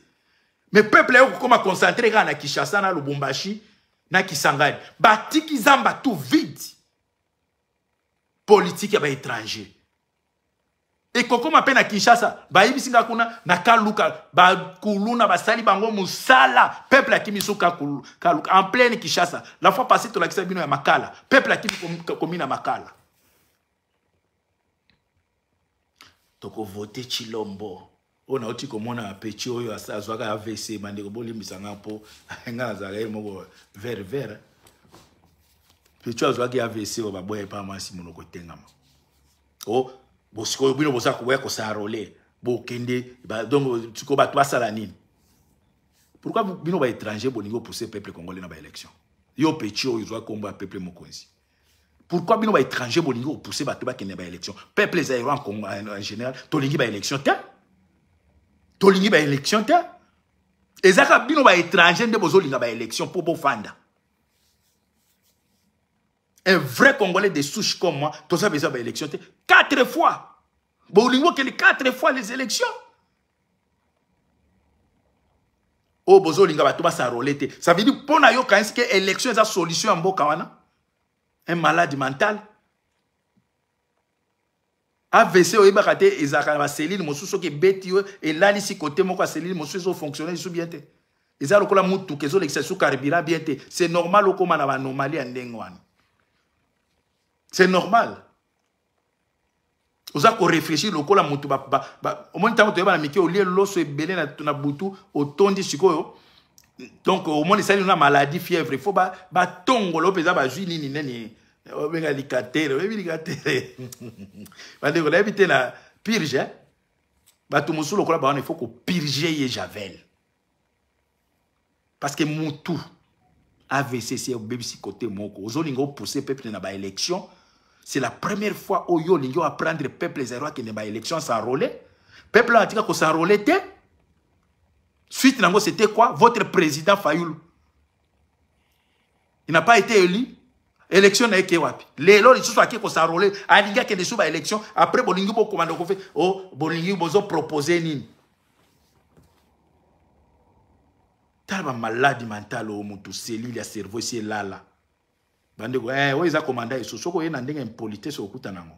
mais peuple aye kokóma concentré kaka na Kinshasa, na Lubumbashi, na Kisangani. Batiki zamba tout vide. Politike ya baétranger ekokóma mpe na Kinshasa. Bayebisi nga kuna na Kaluka, bakuluna basali bango mosala. Peuple akimi so Kaluka, en pleine Kinshasa. La fois passée tolakisa bino ya Makala, peuple akimi komi na Makala. Tokovote Chilombo oyo nauti komona peti oyo azwaka AVC. Bandeko, bolimbisa nga mpo nga nazalaka ye moko vert vert. Peti oyo azwaki AVC, oyo baboya epa mwasi, monoko etengama. O bosikoyo bino boza koboya kos'enrôler, bokende. Donc sikoyo bato basala nini? Pourquoi bino baétranger bolingi opousser peuple congolais na baélection? Yo peti oyo ozwa kombo ya peuple mokonzi, pourquoi bino baétranger bolingi opousser bato bakende baélection? Peuple zaïrois en général, tolingi baélection te, tolingi baélection te. Eza kaka bino baétranger nde bozolinga baélection mpo bofanda. Un vrai Congolais de souche comme moi, toza besoin baélection te. Quatre fois bolingi okende, quatre fois les élections. Oyo bozolinga bato basarole te, ça veut dire mpo na yo kanisi ke élection eza solution ya mboka wana. Un malade mental. AVC oyebaka te, ezalaka na baselile mosusu, soki ebeti yo, elalisi kote moko ya selile mosusu, ezofonctionne lisusu bien te, eza lokola motuka ezolekisa lisusu carburant bien te. C'est normal okóma na baanomalie ya ndenge wana, c'est normal. Oza korefléchir lokola motu. Omoni, ntango toyeba na mike, olie loso ebele na butu, otondi sikoyo, donc omoni esali na maladie, fièvre, il faut batongola oyo mpenza bazwi nini nini, obenga likatere. Oyebi likatere, bandeko? Nayebi te na purge. Bato mosusu lokola bawana, il faut kopurger ye javel, parce que mutu AVC si obebisi kote moko, ozolinga opousse peuple na baélection. C'est la première fois oyo olingi oapprendre peuple zero akende baélection, s'enrôler. Peuple wana atika kos'enrôler te. Suite nango, c'était quoi? Votre président Fayulu, il n'a pas été élu. Élection na eke wapi? Lelo lisusu ake kos'enrôler, alingi akende su baélection. Après bolingi bokomanda kofe o bolingi bozopropose nini? Tala bamaladi mentale oyo, motu cellule ya cerveau esi elala. Bandeko, oyo eza komanda esu. Soki oye na ndenge impolitesse, okuta nango.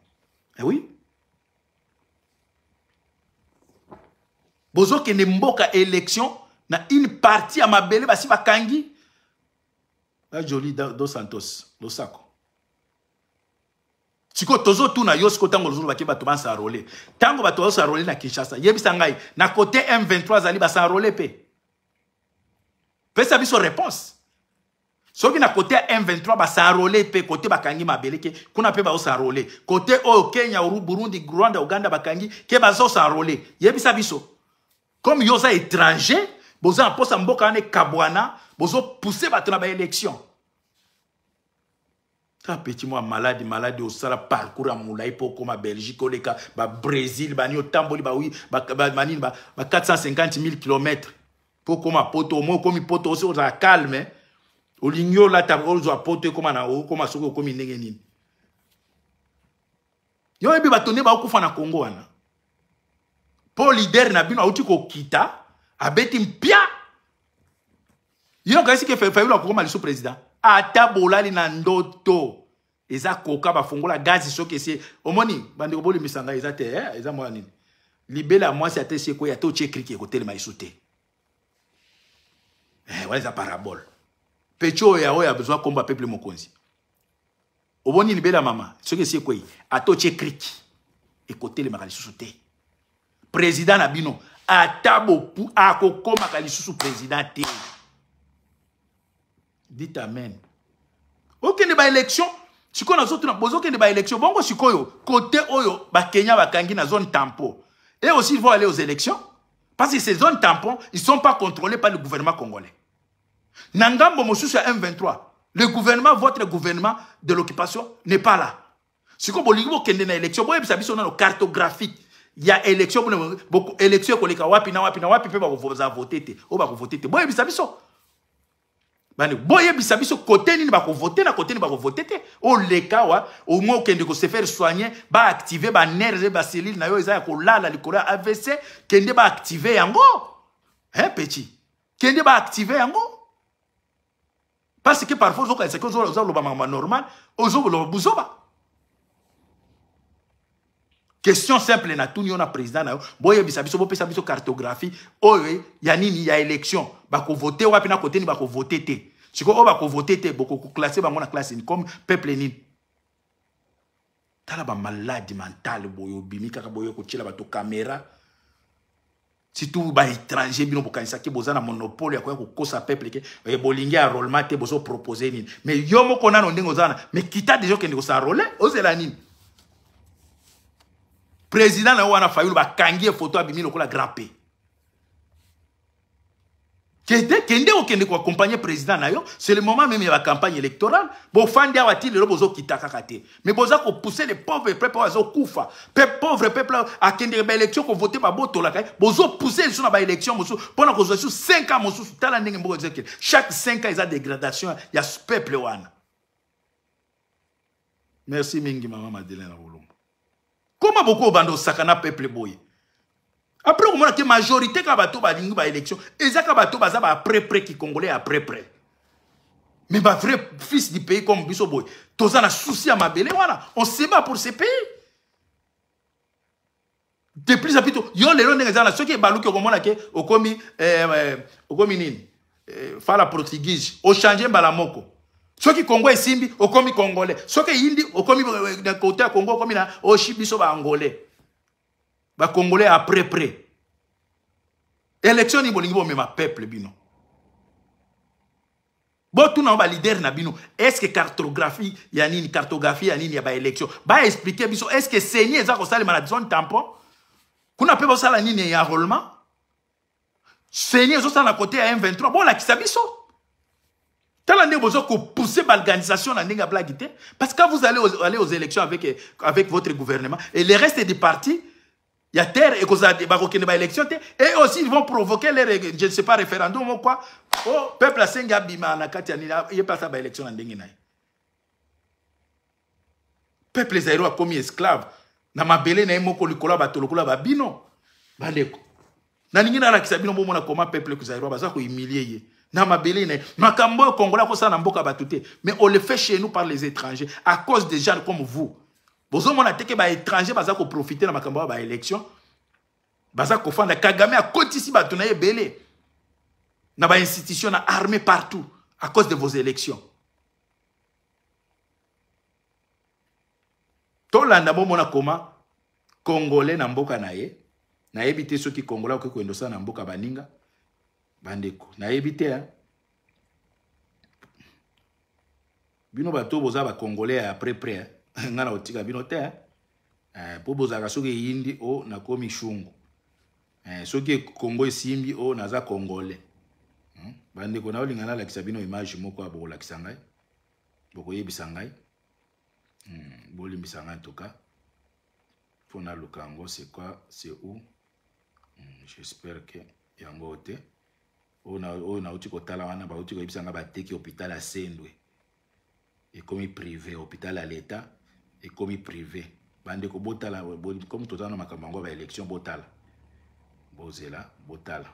Eh oui, bozokende mboka élection na une partie ya mabele basi bakangi. Bajoli Dos Santos, losako. Sikoyo tozotuna yo sikoyo, ntango ozolobaki bato bas'enrôler, ntango bato bazos'enrôler na Kinshasa, yebisa ngai, na kote M23 azali, bas'enrôler mpe? Pesa biso réponse. Soki na kote ya M23 bas'enrôler mpe, kote bakangi mabele ke kuna mpe bazos'enrôler, kote oyo Kenya, Burundi, Rwanda, Uganda bakangi ke bazos'enrôler, yebisa biso. Comme yo oza étranger, boza na mposa mboka wana ekabwana, bozopousse bato na baélection. Ta petit mwa maladi, maladi, osala parcours ya molai mpo okóma Belgique, oleka babrésil, bani, otamboli banini, ba 450 000 km mpo okóma Poto. Omoi okomi Poto, osi ozala calme, olingi olata, ozwa Poto, ekóma na okóma. Soki okomi ndenge nini, yo oyebi bato nde baokufa na Kongo wana mpo leader na bino auti kokita, abeti mpia. Yo okayisi ke Fayulu akokoma lisu président? Ata bolali na ndoto, eza koka bafongola gazi. Soki esi omoni, bandeko, bolimbisa ngai, eza te, eh? Eza mwa nini, libela ya mwasi, ata esi ekweya, ata otie kriki, ekotelema lisu te. Eh, wana eza parabole. Peti oyo ya oyo azwa kombo ya peuple mokonzi. Oboni, libela mama, soki esi ekwei, ata otie kriki, ekotelemaka lisusu te. Président na bino, ata bopu, akokomaka lisusu président te. Dites amen. Okende baélection sikoyo, nazotuna, bozokende baélection bongo sikoyo, kote oyo bakenya bakangi na zone tampon, et aussi ils vont aller aux élections, parce que ces zones tampons, ils sont pas contrôlés par le gouvernement congolais. Na ngambo mosusu ya M23, le gouvernement, votre gouvernement de l'occupation n'est pas là. Sikoyo bolingi bokende na élection, boyebisa biso nano cartographique ya élection. Élection ekoleka wapi na wapi na wapi, mpe bakoza vote te, oyo bakovote te? Boyebisa biso bani, boyebisa biso kote nini bakovote na kote nini bakovote te. Oleka awa, omoi okende kose faire soigner, baactive banerfs, bacellules na yo eza ya kolala likolo ya AVC. Kende baactive yango, hein, petit, kende baactive yango, parce que parfois ozokanisaki ozoloba makambo normal, ozoloba buzoba. Question simple na tuni yo na président na yo: boyebisa biso, bopesa biso cartographie oyo ya nini, ya élection. Bakovote wapi na kote nini bakovote te? Sikoyo oyo bakovote te, bokokoclasser bango na classe nini, comme peuple nini? Tala bamaladi mentale boye, obimi kaka boye kotiela bato caméra, surtout baétranger. Bino bokanisaki boza na monopole ya koya kokosa peuple ke bolingi enrôlement te, bozopropose nini? Mais yo moko nano ndenge oza wana, mais kita déjà okende kos'enrôler, ozela nini? Président na yo wana Fayulu, bakangi ye photo, abimi lokola grand P. Kende, kende, okende koaccompagner président na yo. C'est le moment même ya bacampagne électorale. Bofandi awa ti lelo, bozokita kaka te, mais boza kopousser les pauvres peuple oyo azokufa. Pe pauvre peuple akendeke baélection kovote, babotolaka ye. Bozopousse lisusu na baélection mosusu mpona kozwa lisusu 5 ans mosusu. Tala ndenge mboka ezokende, chaque 5 ans eza dégradation ya peuple wana. Merci mingi, mama Madeleine na Bolombo. Koma boko obanda osaka na peuple boye. Après okomona te majorité kaka bato balingi ba élection eza kaka bato baza ba après près ki congolais après près. Mais ba vrai fils du pays comme biso boye toza na souci ya mabele wana, on se bat pour ce pays. De plus en plus yo lelo ndenge eza na soki ebaluki okomona ke okomi eh, eh, okomi nini eh, fala portugise ochange mbala moko. Soki Congo esimbi okomi congolais, soki eyindi okomi eh, na kote ya Congo okomi na oshi biso ba angolais. Ba congolais après près. Élection ni bolingi bomema peuple bino. Botuna ba leader na bino, est-ce que cartographie ya nini, cartographie ya nini ya ba élection? Ba expliquer biso est-ce que CENI eza kosalema na zone tampon? Kuna pe bosala nini ya enrôlement? CENI ezosala na côté ya M23, bolakisa biso. Tala ndenge bozo ko pousser ba organisation na ndenge ya blague te, parce que quand vous allez aux élections avec votre gouvernement et le reste des partis ya terre et kozala bakokende ba élection te, et aussi ils vont provoquer leur, je ne sais pas, référendum ou quoi. Oh, peuple asengi abima na kati ya nini, ye pe asala ba élection na ndenge na ye. Peuple zaïrois akomi esclave na mabele na ye moko likolo ya bato lokola ba bino. Bandeko, nalingi nalakisa bino bomona comment peuple zaïrois baza ko humilier ye na mabele na ye. Makambo oyo Congolais akosala na mboka bato te, mais on le fait chez nous par les étrangers à cause des gens comme vous. Bozomona te ke ba étrangers baza ko profiter na makambo ya ba élection, baza kofanda. Kagame akotisi bato na ye ebele na ba institution na armée partout à cause de vos élections. Tolanda bomona koma Congolais na mboka na ye. Nayebi te soki Congolais akoki koyenda osala na mboka baninga. Bandeko, nayebi te, hein? Bino bato boza ba Congolais ya après près, hein? Nga na kotika bino te, hein? Po bozalaka soki eyindi o nakomi shungu. Soki Congo esimbi o naza Congolais. Bandeko, naolinga nalakisa bino image moko ya bokolakisa ngai. Bokoyebisa ngai. Bolimbisa ngai en tout cas. Mpo naluka yango, c'est quoi, c'est où? J'espère que yango te. Oyo nauti kotala wana, bauti koyebisa ngai bateki hôpital ya Sendwe. Ekomi privé, hôpital ya l'État ekomi privé. Bandeko botala, comme toza na makambo yango ya ba élection, botala. Bozela, botala.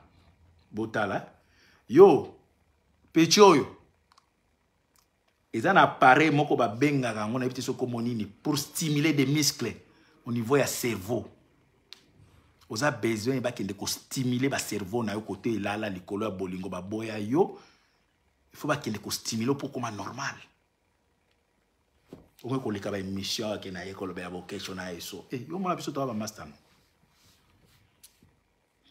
Botala. Yo, petit oyo. Eza na appareil moko babengaka yango, nayebi te soki kombo nini, pour stimuler des muscles au niveau ya cerveau. Oza besoin bakende ko stimuler ba cerveau na yo kote elala likolo ya bolingo baboya yo. Il faut bakende ko stimuler pour koma normal. Okoki koleka ba émission ake na ye kolobela bokesho na ye so. Yo mona biso toza ba master no.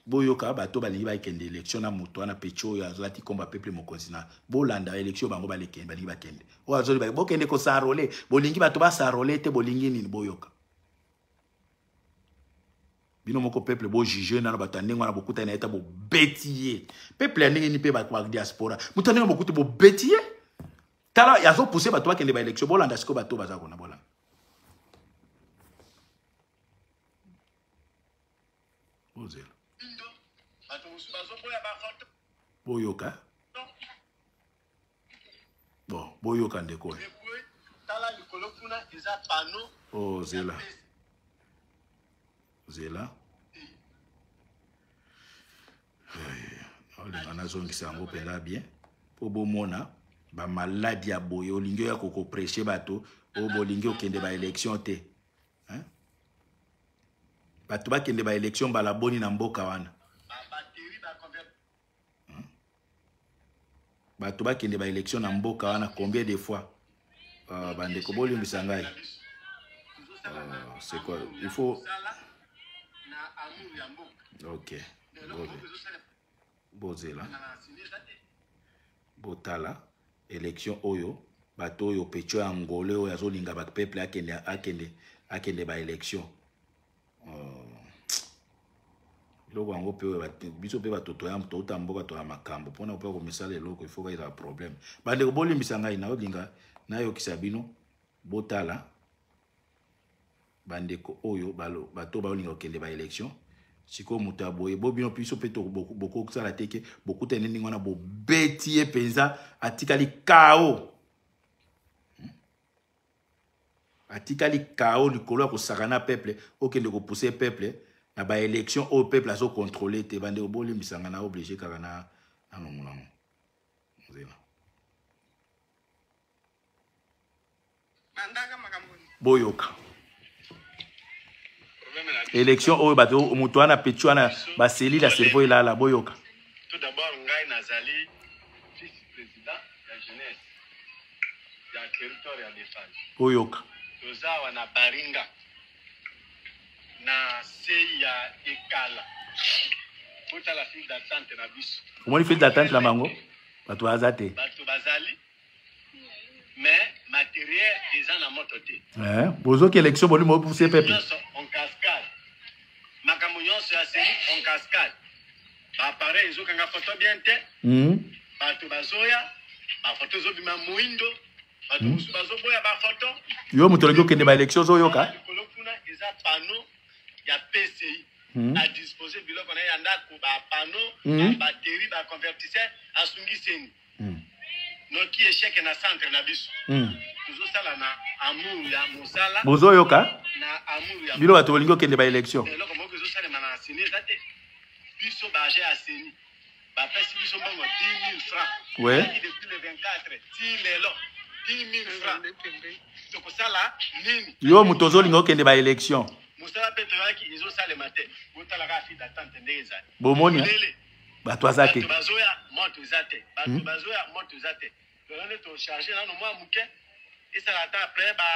Boyoka bato balingi bakende élection na moto wana pecho oyo azalaki komba peuple mokonzi na bolanda élection bango balekende balingi bakende. Oyo azoli ba bokende ko s'enrôler, bolingi bato ba s'enrôler te, bolingi nini boyoka. Bino moko peuple bo juger nano bato ya ndenge wana bokutani na ye ta bobeti ye. Peuple ya ndenge nini pe bato ba diaspora. Moto ya ndenge bokuti bobeti ye. Tala azo pousser bato bakende ba élection, bolanda sikoyo bato baza kona bolanda. Bozela. Boyoka. Bon, boyoka ndeko. Oh, zela. Zela. Olinga nazongisa yango mpenza bien mpo bomona ba maladi ya boye olingi oya kokopreshe bato oyo bolingi okende ba élection te. Hein? Bato bakende ba élection mbala boni na mboka wana. Hein? Bato bakende ba élection na mboka wana combien de fois? Bandeko bolimbisa ngai. C'est quoi? Il faut OK. Bozela. Botala élection oyo bato oyo pecho ya Angolais oyo azolinga ba peuple akende, akende, akende ba élection. Eloko yango pe oyo biso pe bato toya, touta mboka toya makambo mpona mpe komisala eloko, il faut ezala problème. Bandeko bolimbisa ngai, naolinga nayokisa bino botala bandeko oyo bato baolinga kokende ba élection. Sikoyo moto ya boye bo bino biso pe bokosala te ke bokutani ndenge wana bobeti ye mpenza atikali KO. Atikali KO likolo ya kosakana peuple, okende kopousser peuple Na ba élection oyo peuple azo contrôler te bandeko bolimbisa nga na obligé kaka na nalongola yango nzela. Boyoka élection oyo bato moto wana petit wana baselile ya cerveau elala boyoka. Tout d'abord ngai nazali vice président ya jeunesse ya territoire ya Defense. Boyoka. Toza awa na Baringa na sei ya Ekala. Botala file d'attente na biso. Omoni file d'attente na bango? Bato baza te. Bato bazali mais matériel eza na moto te. Eh, bozoki élection boli mo pousser peuple. Nyonso en cascade. Makambo nyonso ya seni en cascade. Ba appareil ezokanga photo bien te. Bato bazoya, ba photo ezobima moindo. Bato mosusu bazoboya ba photo. Yo moto olingi okende ba élection ozoyoka? Likolo kuna eza panneau ya PCI. A disposer biloko na ye ya ndako, ba panneau, ba batterie, ba convertisseur, asungi seni. Noki échec na centre na biso. Tozosala na amour ya mosala. Bozoyoka? Na amour ya bino bato bolingi okende ba élection. Eloko moko ezosalema na CENI eza te. Biso ba agent ya CENI bapesi biso mbongo 10 000 francs. Ouais. Depuis le 24 ti lelo 10 000 francs. Tokosala nini? Yo moto ozolinga okende ba élection. Mosala mpe toyaki ezosalema te. Botalaka file d'attente ndenge ezali. Bomoni? Bato aza te. Bato bazoya moto eza te. Bato bazoya moto eza te. Lelo nde tocharge nano mwa moke esala ata après ba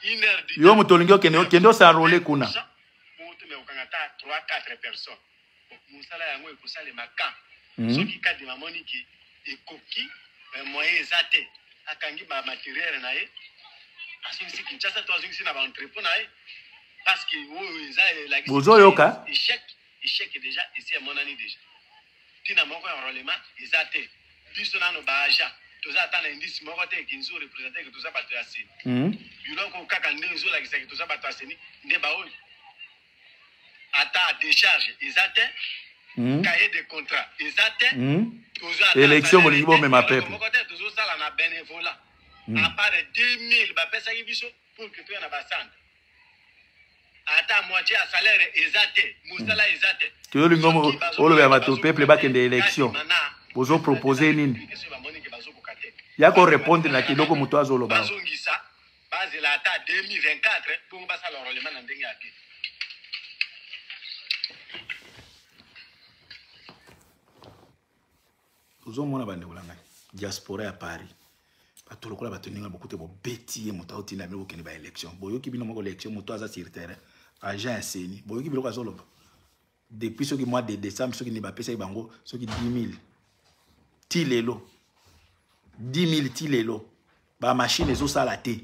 une heure du Yo moto olingi okende, okende os'enrôler kuna. Moto me okanga ata 3 4 personnes. Mosala yango ekosalema quand? Soki Kadima amoni ki ekoki, moyen eza te, akangi ba matériel na ye, azongisi Kinshasa to azongisi na ba entrepôt na ye, parce que oyo eza elakisi Bozoyoka? échec. Échec déjà esi emonani déjà. Tina moko ya enrôlement eza te. Biso nano ba agent toza ata na indice moko te ki nzo représenter que toza bato ya CENI. Biloko kaka nde ezolakisa que toza bato ya CENI nde baoyo. Ata décharge eza te. Cahier de contrat eza te. Toza ata Élection salaire bolingi te. bomema Eloko peuple. moko te, tozosala na bénévolat. À part 2000 bapesaki biso pour que toya na ba centre. Ata moitié ya salaire eza te, mosala eza te. Toyolingo Soki bazo- olobela bato bazo- peuple bakende élection. Kasi mana, Bozo proposer nini? Soki bamoni ke bazokoka te. Ya ko répondre na kiloko moto azoloba. Bazongisa, bazela ata 2024 bongo basala enrôlement na ndenge ya bien. Ozomona bandeko na ngai, diaspora ya Paris. Bato lokola bato ndenge bokute bobeti ye moto aotinda bino bokende ba élection. Boyoki bino moko élection moto aza sur terrain, agent ya CENI. Boyoki biloko azoloba. Depuis soki mois de décembre soki ni bapesaki bango soki 10 000 ti lelo. 10 000 ti lelo. Ba machine ezosala te.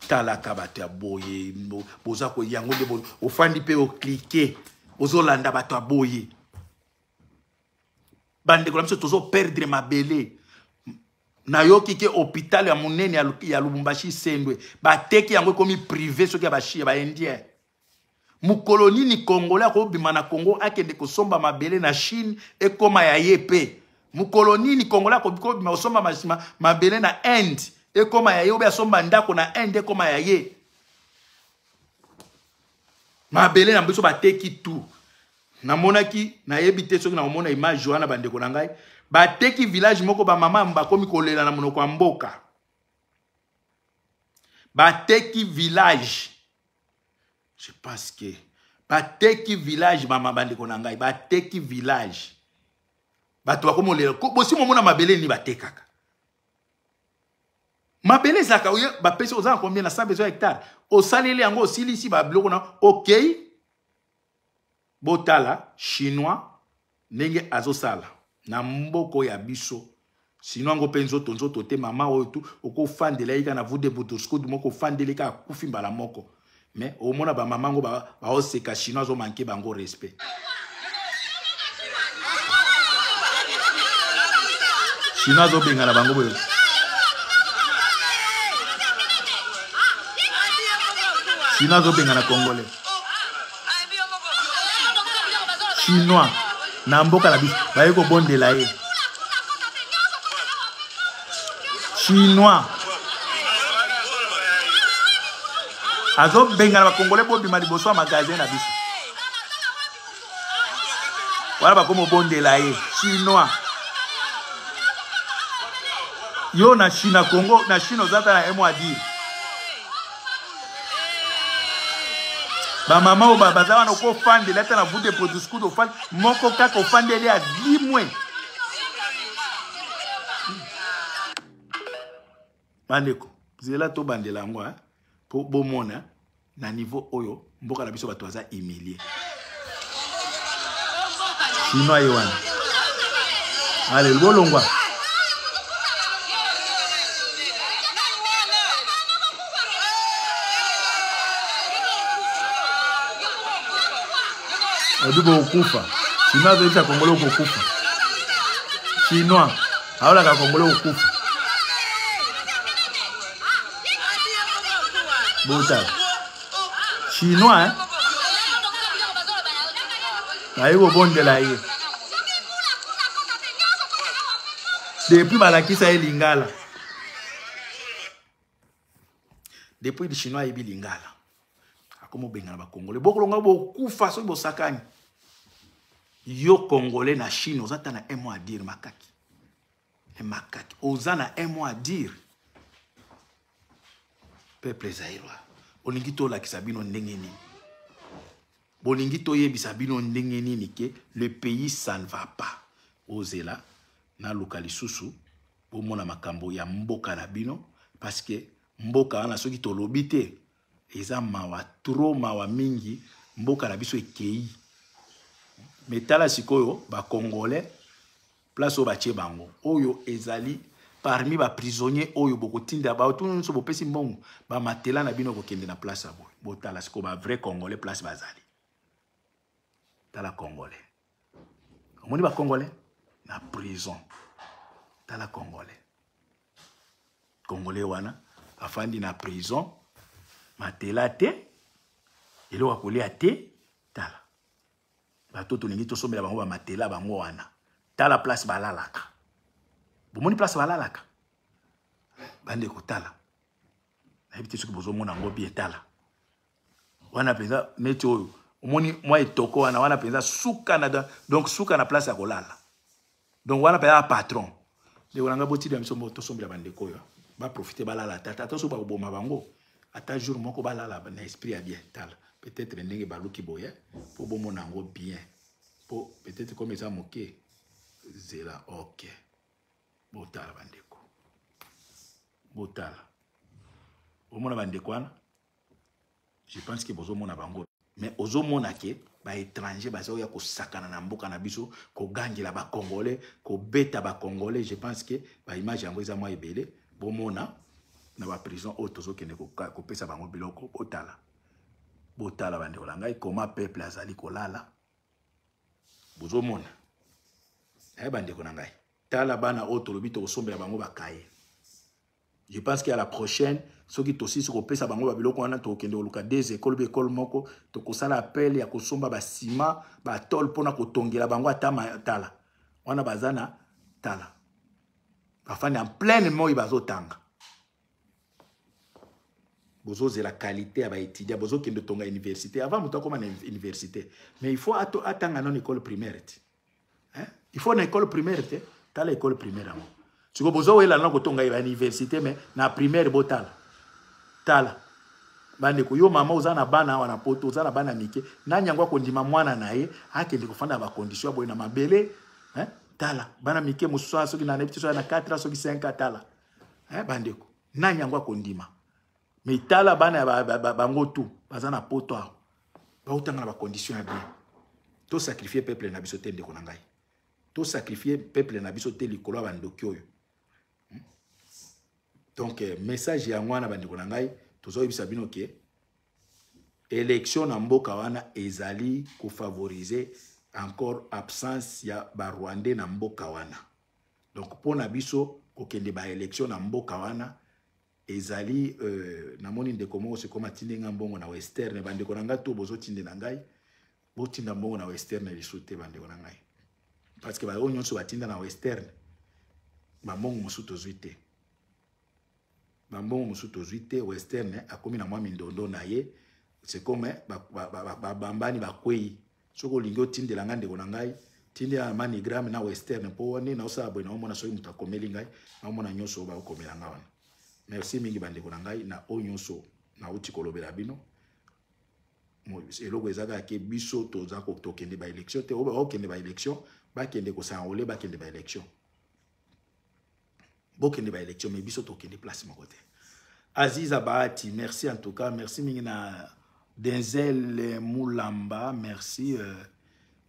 Talaka bato ya boye, boza ko yango nde ofandi pe oklike, ozolanda bato ya boye. Bandeko na biso tozo perdre mabele. Nayoki ke hôpital ya monene ya Lubumbashi Sendwe bateki yango ekomi privé soki ya ba Chinois, ba Indien. Mokolo nini Congolais akobima na Congo akende kosomba mabele na Chine ekoma ya ye pe. Mokolo nini Congolais akobima kosomba mabele na Inde ekoma ya ye, obe asomba ndako na Inde ekoma ya ye. Mabele na biso bateki tout. Namonaki, nayebi te soki nakomona image wana bandeko na ngai. Bateki village moko ba mama bakomi kolela na monoko ya mboka. Bateki village. Je pense que bateki village mama bandeko na ngai, bateki village. Bato bakomi kolela. Ko, bosi momona mabele ni batekaka. Mabele ezalaka, oye, bapesi oza na combien na 100 besoin hectare. Osaleli yango, osilisi ba biloko na, okay. Botala chinois ndenge azosala na mboko ya biso. Sinon ngo pe nzoto nzoto te mama oyo tu okofandela ye kaka na vude butuskud moko ofandeli kaka akufi mbala moko. Mais omona ba mama ngo ba oseka chinois azo manquer bango respect. Chinois azo benga na bango boyo. Chinois azo benga na congolais. Chinois na mboka na biso baye kobondela ye. Chinois. Azobengana bakongole bobima liboso ya magasin na biso. Wana bakomobondela ye chinois. Yo na Chine, Congo, na Chine oza ata na un mot à dire. Bamama oyo baza wana okofandela ata na voute produscout ofandi moko kaka ofandeli alimwe. Bandeko, zela tobandela yango mpo bomona na niveau oyo mboka na biso bato baza humilie. Chinois ye wana. Ale bolongwa. Obi bokokufa. Chinois azoyebisa Congolais okokufa. Chinois aolaka Congolais okokufa. Botala. Chinois hein? Aye kobondela ye. Depuis balakisa ye lingala. Depuis le chinois ayebi lingala. Akomo bengana ba congolais. Bokolonga bokufa soki bosakani. Yo congolais na Chine oza ta na un mot à dire makaki. Makaki. Oza na un mot à dire. Peuple zaïrois, olingi tolakisa bino ndenge nini? Bolingi toyebisa bino ndenge nini ke le pays ça ne va pas. Ozela naluka lisusu bomona makambo ya mboka na bino parce que mboka wana soki tolobi te eza mawa trop, mawa mingi, mboka na biso ekei. Mais tala sikoyo ba congolais place oyo batie bango oyo ezali parmi ba prisonniers oyo bokotinda ba tout nyonso bopesi mbongo ba matela na bino kokende na place ya boye. Botala sikoyo ba vrai congolais place bazali. Tala congolais, omoni ba congolais na prison. Tala congolais, congolais wana afandi na prison, matela te, eloko ya kolia te. Tala bato tolingi tosombela bango ba matela bango wana. Tala place balalaka. Bomoni place balalaka? Bandeko tala. Nayebi te soki bozomona yango bien. Tala wana mpenza neti oyo omoni mwa etoko wana, wana mpenza suka na, donc suka na place ya kolala. Donc wana mpenza patron. Ndeko na ngai botinda biso mbo tosombela bandeko oyo baprofite balala tata ata soki bakoboma bango ata jour moko balala na esprit ya bien. Tala peut-être ndenge baluki boye po bomona yango bien, po peut-être comme eza moke zela. Ok, botala bandeko, botala bomona bandeko wana. Je pense que bozomona bango, mais ozomona ke ba étranger baza oya kosakana na mboka na biso, kogangela ba congolais, kobeta ba congolais. Je pense que ba image yango eza mwa ebele. Bomona na ba prison oyo tozokende kopesa bango biloko. Botala, botala bandeko na ngai comment peuple azali kolala. Bozomona eh, bandeko na ngai, tala bana oyo tolobi tokosombela bango bakaye. Je pense qu'à la prochaine, soki tosisi kopesa bango ba biloko wana, tokende koluka deux écoles, ba école moko, tokosala appel ya kosomba ba ciment, ba tôle mpona kotongela bango ata tala. Wana baza na tala. Bafandi en pleine moi bazotanga. Bozozela qualité ya ba étudiants, bozokende tonga université avant moto akoma na université. Mais il faut atanga non école primaire ti. Hein? Il faut na école primaire te, tala école primaire yango. Siko bozowela na kotonga ba université, mais na primaire botala. Tala. Bandeko, yo mama oza na bana awa na poto, oza na bana mike, nani yango akondima mwana na ye akende kofanda ba condition ya boye na mabele? Hein? Tala, bana mike mosusu soki na nebi soki na 4 ans, soki 5 ans, tala. Hein, bandeko, nani yango akondima? Mais tala bana ya bango tout, baza na poto awa. Baotanga na ba condition ya bien. To sacrifier peuple na biso te, ndeko na ngai. To sacrifier peuple na biso te likolo ya bandoki oyo. Donc message yango wana bandeko na ngai, tozoyebisa bino ke élection na mboka wana ezali kofavoriser encore absence ya ba Rwandais na mboka wana. Donc pona biso kokende ba élection na mboka wana ezali namoni ndeko moko sikoma atindi nga mbongo na Western. Bandeko na ngai to bozotinde na ngai, botinda mbongo na Western lisusu te bandeko na ngai, parce que baoyo nyonso batinda na Western ba mbongo mosusu tozwi te. Bambongo mosusu tozwi te. Western akomi na mwa mindondo na ye, c'est comme babambani bakwei. Soki olingi otindela ngai, ndeko na ngai, tindela na MoneyGram na Western, mpo nde naosala boye, naomona soki moto akomeli ngai, naomona nyonso oyo bakokomela ngai wana. Merci mingi, bandeko na ngai, na oyo nyonso nauti kolobela bino. Eloko eza kaka ke biso toza tokende baélection te. Oyo bakokende baélection, bakende kos'enrôler, bakende baélection, bokende baélection, mais biso tokende place moko te. Aziza Bahati, merci en tout cas, merci mingi na Denzel Mulamba, merci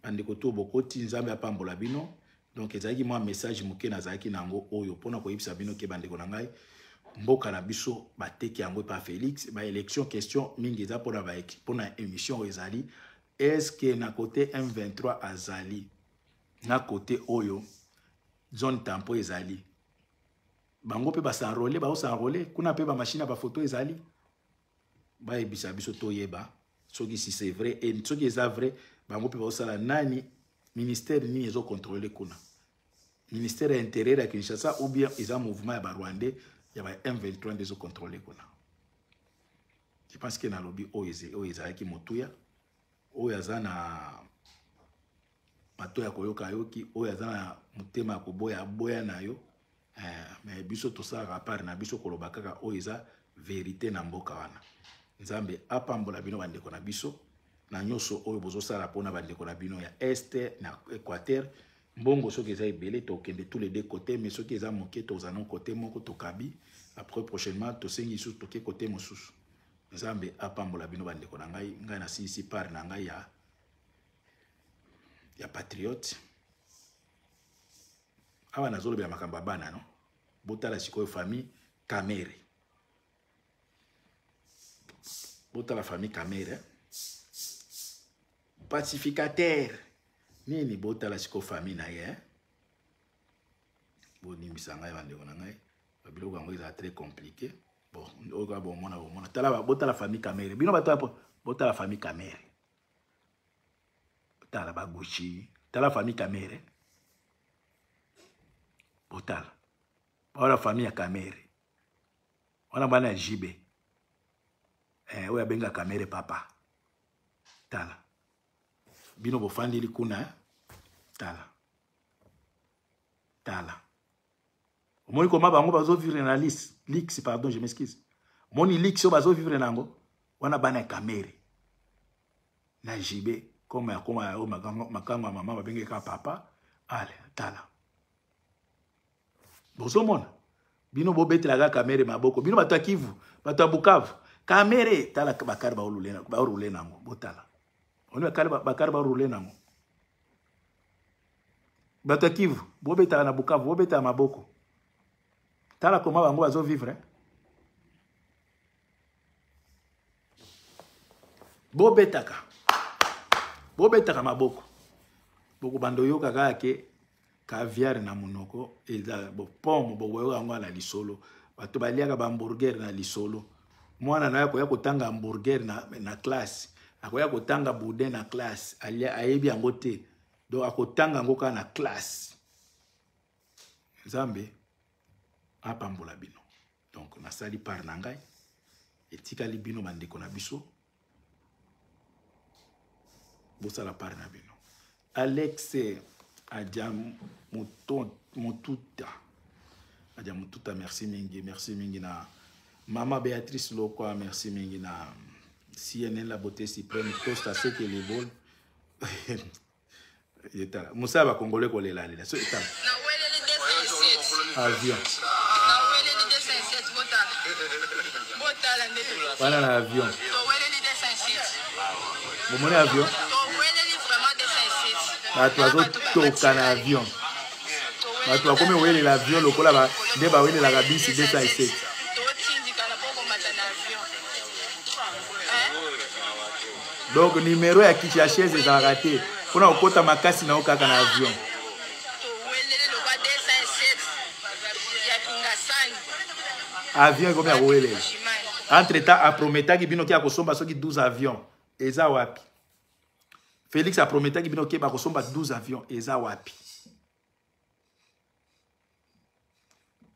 bandeko to bokoti, Nzambe apambola bino. Donc ezalaki mwa message moke nazalaki na yango oyo mpona koyebisa bino ke, bandeko na ngai, mboka na biso bateki yango epa Félix. Baélection, question mingi eza mpona émission oyo ezali: est-ce na côté M23 azali na côté oyo zone tampon ezali, bango mpe bas'enrôler, baos'enrôler kuna mpe bamachine ya bafoto ezali? Bayebisa biso toyeba soki si c'est vrai. Et soki eza vrai, bango mpe baosala nani? Ministère nini ezocontrôler kuna? Ministère ya intérieur ya Kinshasa ou bien eza mouvement ya barwandais ya ba M23 nde ezocontrôler kuna? Je pense ke nalobi oyo ezalaki motuya. Oyo aza na bato ya koyoka, yoki. Oyo aza na motema ya koboya, aboya na yo. Mais biso tosalaka part na biso, koloba kaka oyo eza vérité na mboka wana. Nzambe apambola bino, bandeko na biso, na nyonso oyo bozosala mpona bandeko na bino ya Est na Équateur. Mbongo soki eza ebele, tokende tous les deux côtés, mais soki eza moke, tozala no côté moko, tokabi. Après, prochainement, tosengi lisusu, toke côté mosusu. Nzambe apambola bino, bandeko na ngai. Ngai nasilisi part na ngai ya patriote. Awa nazolobela makambo ya bana no. Botala sikoyo famille Kamerhe, botala famille Kamerhe, pacificateur nini. Botala sikoyo famille na ye. Bonimbisa ngai, bandeko na ngai, babiloko yango ezala très compliqué. Bon, oyo kaka bomona, bomona. Tala, botala famille Kamerhe. Bino bato, botala famille Kamerhe, tala baGucci, tala famille Kamerhe, botala wana famille ya Kamerhe wana, bana ya Jibe oyo abenga Kamerhe papa. Tala bino bofandeli kuna, eh? Tala, tala, omoni koma bango bazovivre na luxe, luxe, pardon, je m'excuse. Omoni luxe oyo bazovivre na yango wana, bana ya Kamerhe na Jibe, koma akoma oyo makango ya mama babengeka papa. Ale, tala, bozomona bino bobetelaka Kamerhe maboko, bino bato ya Kivu, bato ya Bukavu. Kamerhe, tala bakari baroule nango, botala, oni bakari baroule nango. Bato ya Kivu, bobetaka na Bukavu, bobetaka maboko. Tala koma bango bazovivre. Bobetaka, bobetaka maboko, bokobanda oyoka kaka ke caviar na monoko eza pomme. Bokoyoka yango na lisolo. Bato baliaka bahamburger na lisolo. Mwana na ye akoya kotanga hamburger na classe, akoya kotanga boudin na classe, ayebi yango te, donc akotanga yango kaka na classe. Nzambe apambola bino. Donc nasali part na ngai, etikali bino, bandeko na biso, bosala part na bino. Alex Adia Motuta, Adia Motuta, merci mingi, merci mingi na mama Béatrice Lokwa, merci mingi na CNN, la beauté suprême, Tosta Sekelebol. Etala mosala bakongole kolelalela so, etala avion wana na avion. Bomoni avion, bato bazotoka na avion, bato bakomi kowelela avion lokola nde bawelelaka bisi 207. Donc numero ya kiti ya chaise ezalaka te mpona kokɔta makasi na yo kaka na avion. Toweleli lokwa 207 ya Kingasani. Avion ekomi ya kowelela. Entre temps aprometaki bino ke akosomba soki 12 avion, eza wapi? Félix aprometaki bino ke bakosomba 12 avion, eza wapi?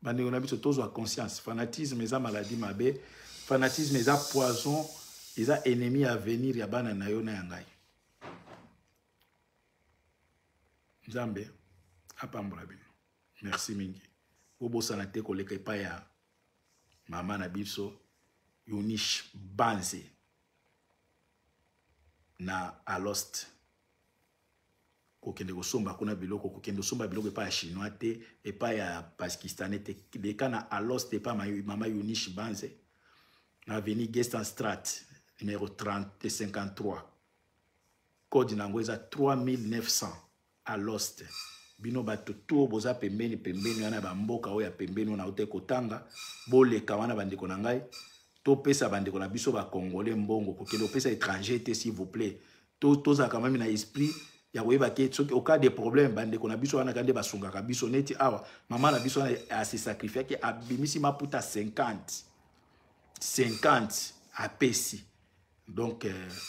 Bandeko na biso, tozwa conscience. Fanatisme eza maladie mabe, fanatisme eza poison, eza ennemi ya avenir ya bana na yo na ya ngai. Nzambe apambola bino. Merci mingi. Bobosana te koleka epai ya mama na biso Eunice Banze na Alost, kokende kosomba kuna biloko, kokende kosomba biloko epai ya Chinois te, epai ya Pakistanais te. Leka na Alost epai mama Eunice Banze na avenue Gestanstraat numéro 30 53, code na yango eza 3900, Alost. Bino bato to boza pembeni pembeni wana, bamboka oyo ya pembeni wana ote kotanga, boleka wana. Bandeko na ngai, topesa bandeko na biso bacongolais mbongo, kokende kopesa étranger te, s'il vous plaît. Tozalaka mami na esprit ya koyeba ke soki au cas de problème, bandeko na biso wana ka nde basungaka biso. Neti awa mama na biso wana ase sacrifiaki, abimisi maputa 50 50, apesi. Donc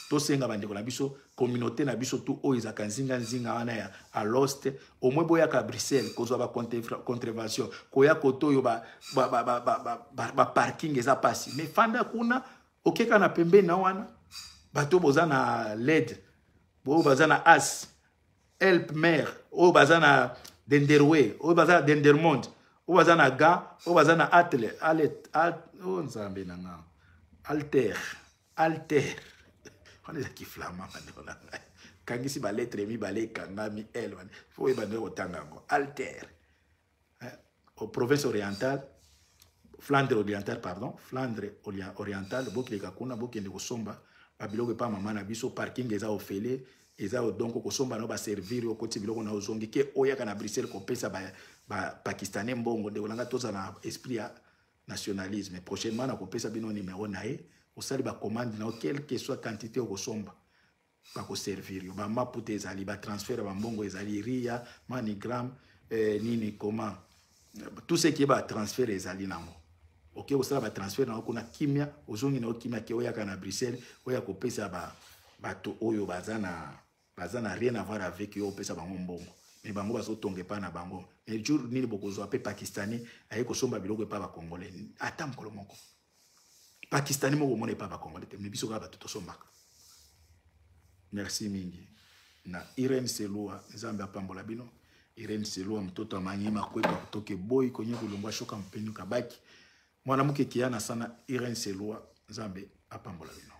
tosenga bandeko na biso, communauté na biso tu oyo ezalaka nzinga-nzinga wana ya Alost, au moins boyaka Bruxelles kozwa bacontravention, koya kote oyo baparking eza mpasi, mais fanda kuna, okeka na pembeni na wana. Bato boza na led, oyo baza na as help mare, oyo baza na Denderleeuw, oyo baza na Dendermonde, oyo baza na Ga, oyo baza na Atle alet, oyo Nzambe na nga, Alter, Alter wana ezaki flamand. Bandeko na ngai, kangisi balettre mibale ekangami l, fo oyeba ndenge kotanga yango. Alter, province orientale, Flandre orientale, pardon, Flandre orientale. Bokileka kuna, bokende kosomba babiloko epa mama na biso. Parking eza ofele, eza donc kosomba na baservir, okoti biloko na ozongi, ke oyaka na Bruxelles kopesa bapakistanais mbongo. Ndeko na ngai, toza na esprit ya nationalisme. Prochainement nakopesa bino numero na ye. Osali bacommande na yo, quelle que soit quantité okosomba, bakoservir yo. Bamaputa ezali, batransfert ya bambongo ezali, Ria, MoneyGram, nini, comment, tout ce qui est batransfert ezali nango. Oke kosala batransfert nango kuna, kimia, ozongi na yo kimia, ke oyaka na Bruxelles oya kopesa bato oyo baza na rien à voir avec yo, opesa bango mbongo, mais bango bazotonga epai na bango. Mais jour nini bokozwa mpe Pakistanais aye kosomba biloko epai bacongolais? Ata mokolo moko Pakistanais moko omona epai bacongolais te, mais biso kaka bato tosombaka. Merci mingi na Irene Selua, Nzambe apambola bino. Irene Selua, mtoto amanyema kweka kutoke boyi kwenye kulongwa shoka mpenyu kabaki mwana muke kiana sana. Irene Selua, Nzambe apambola bino.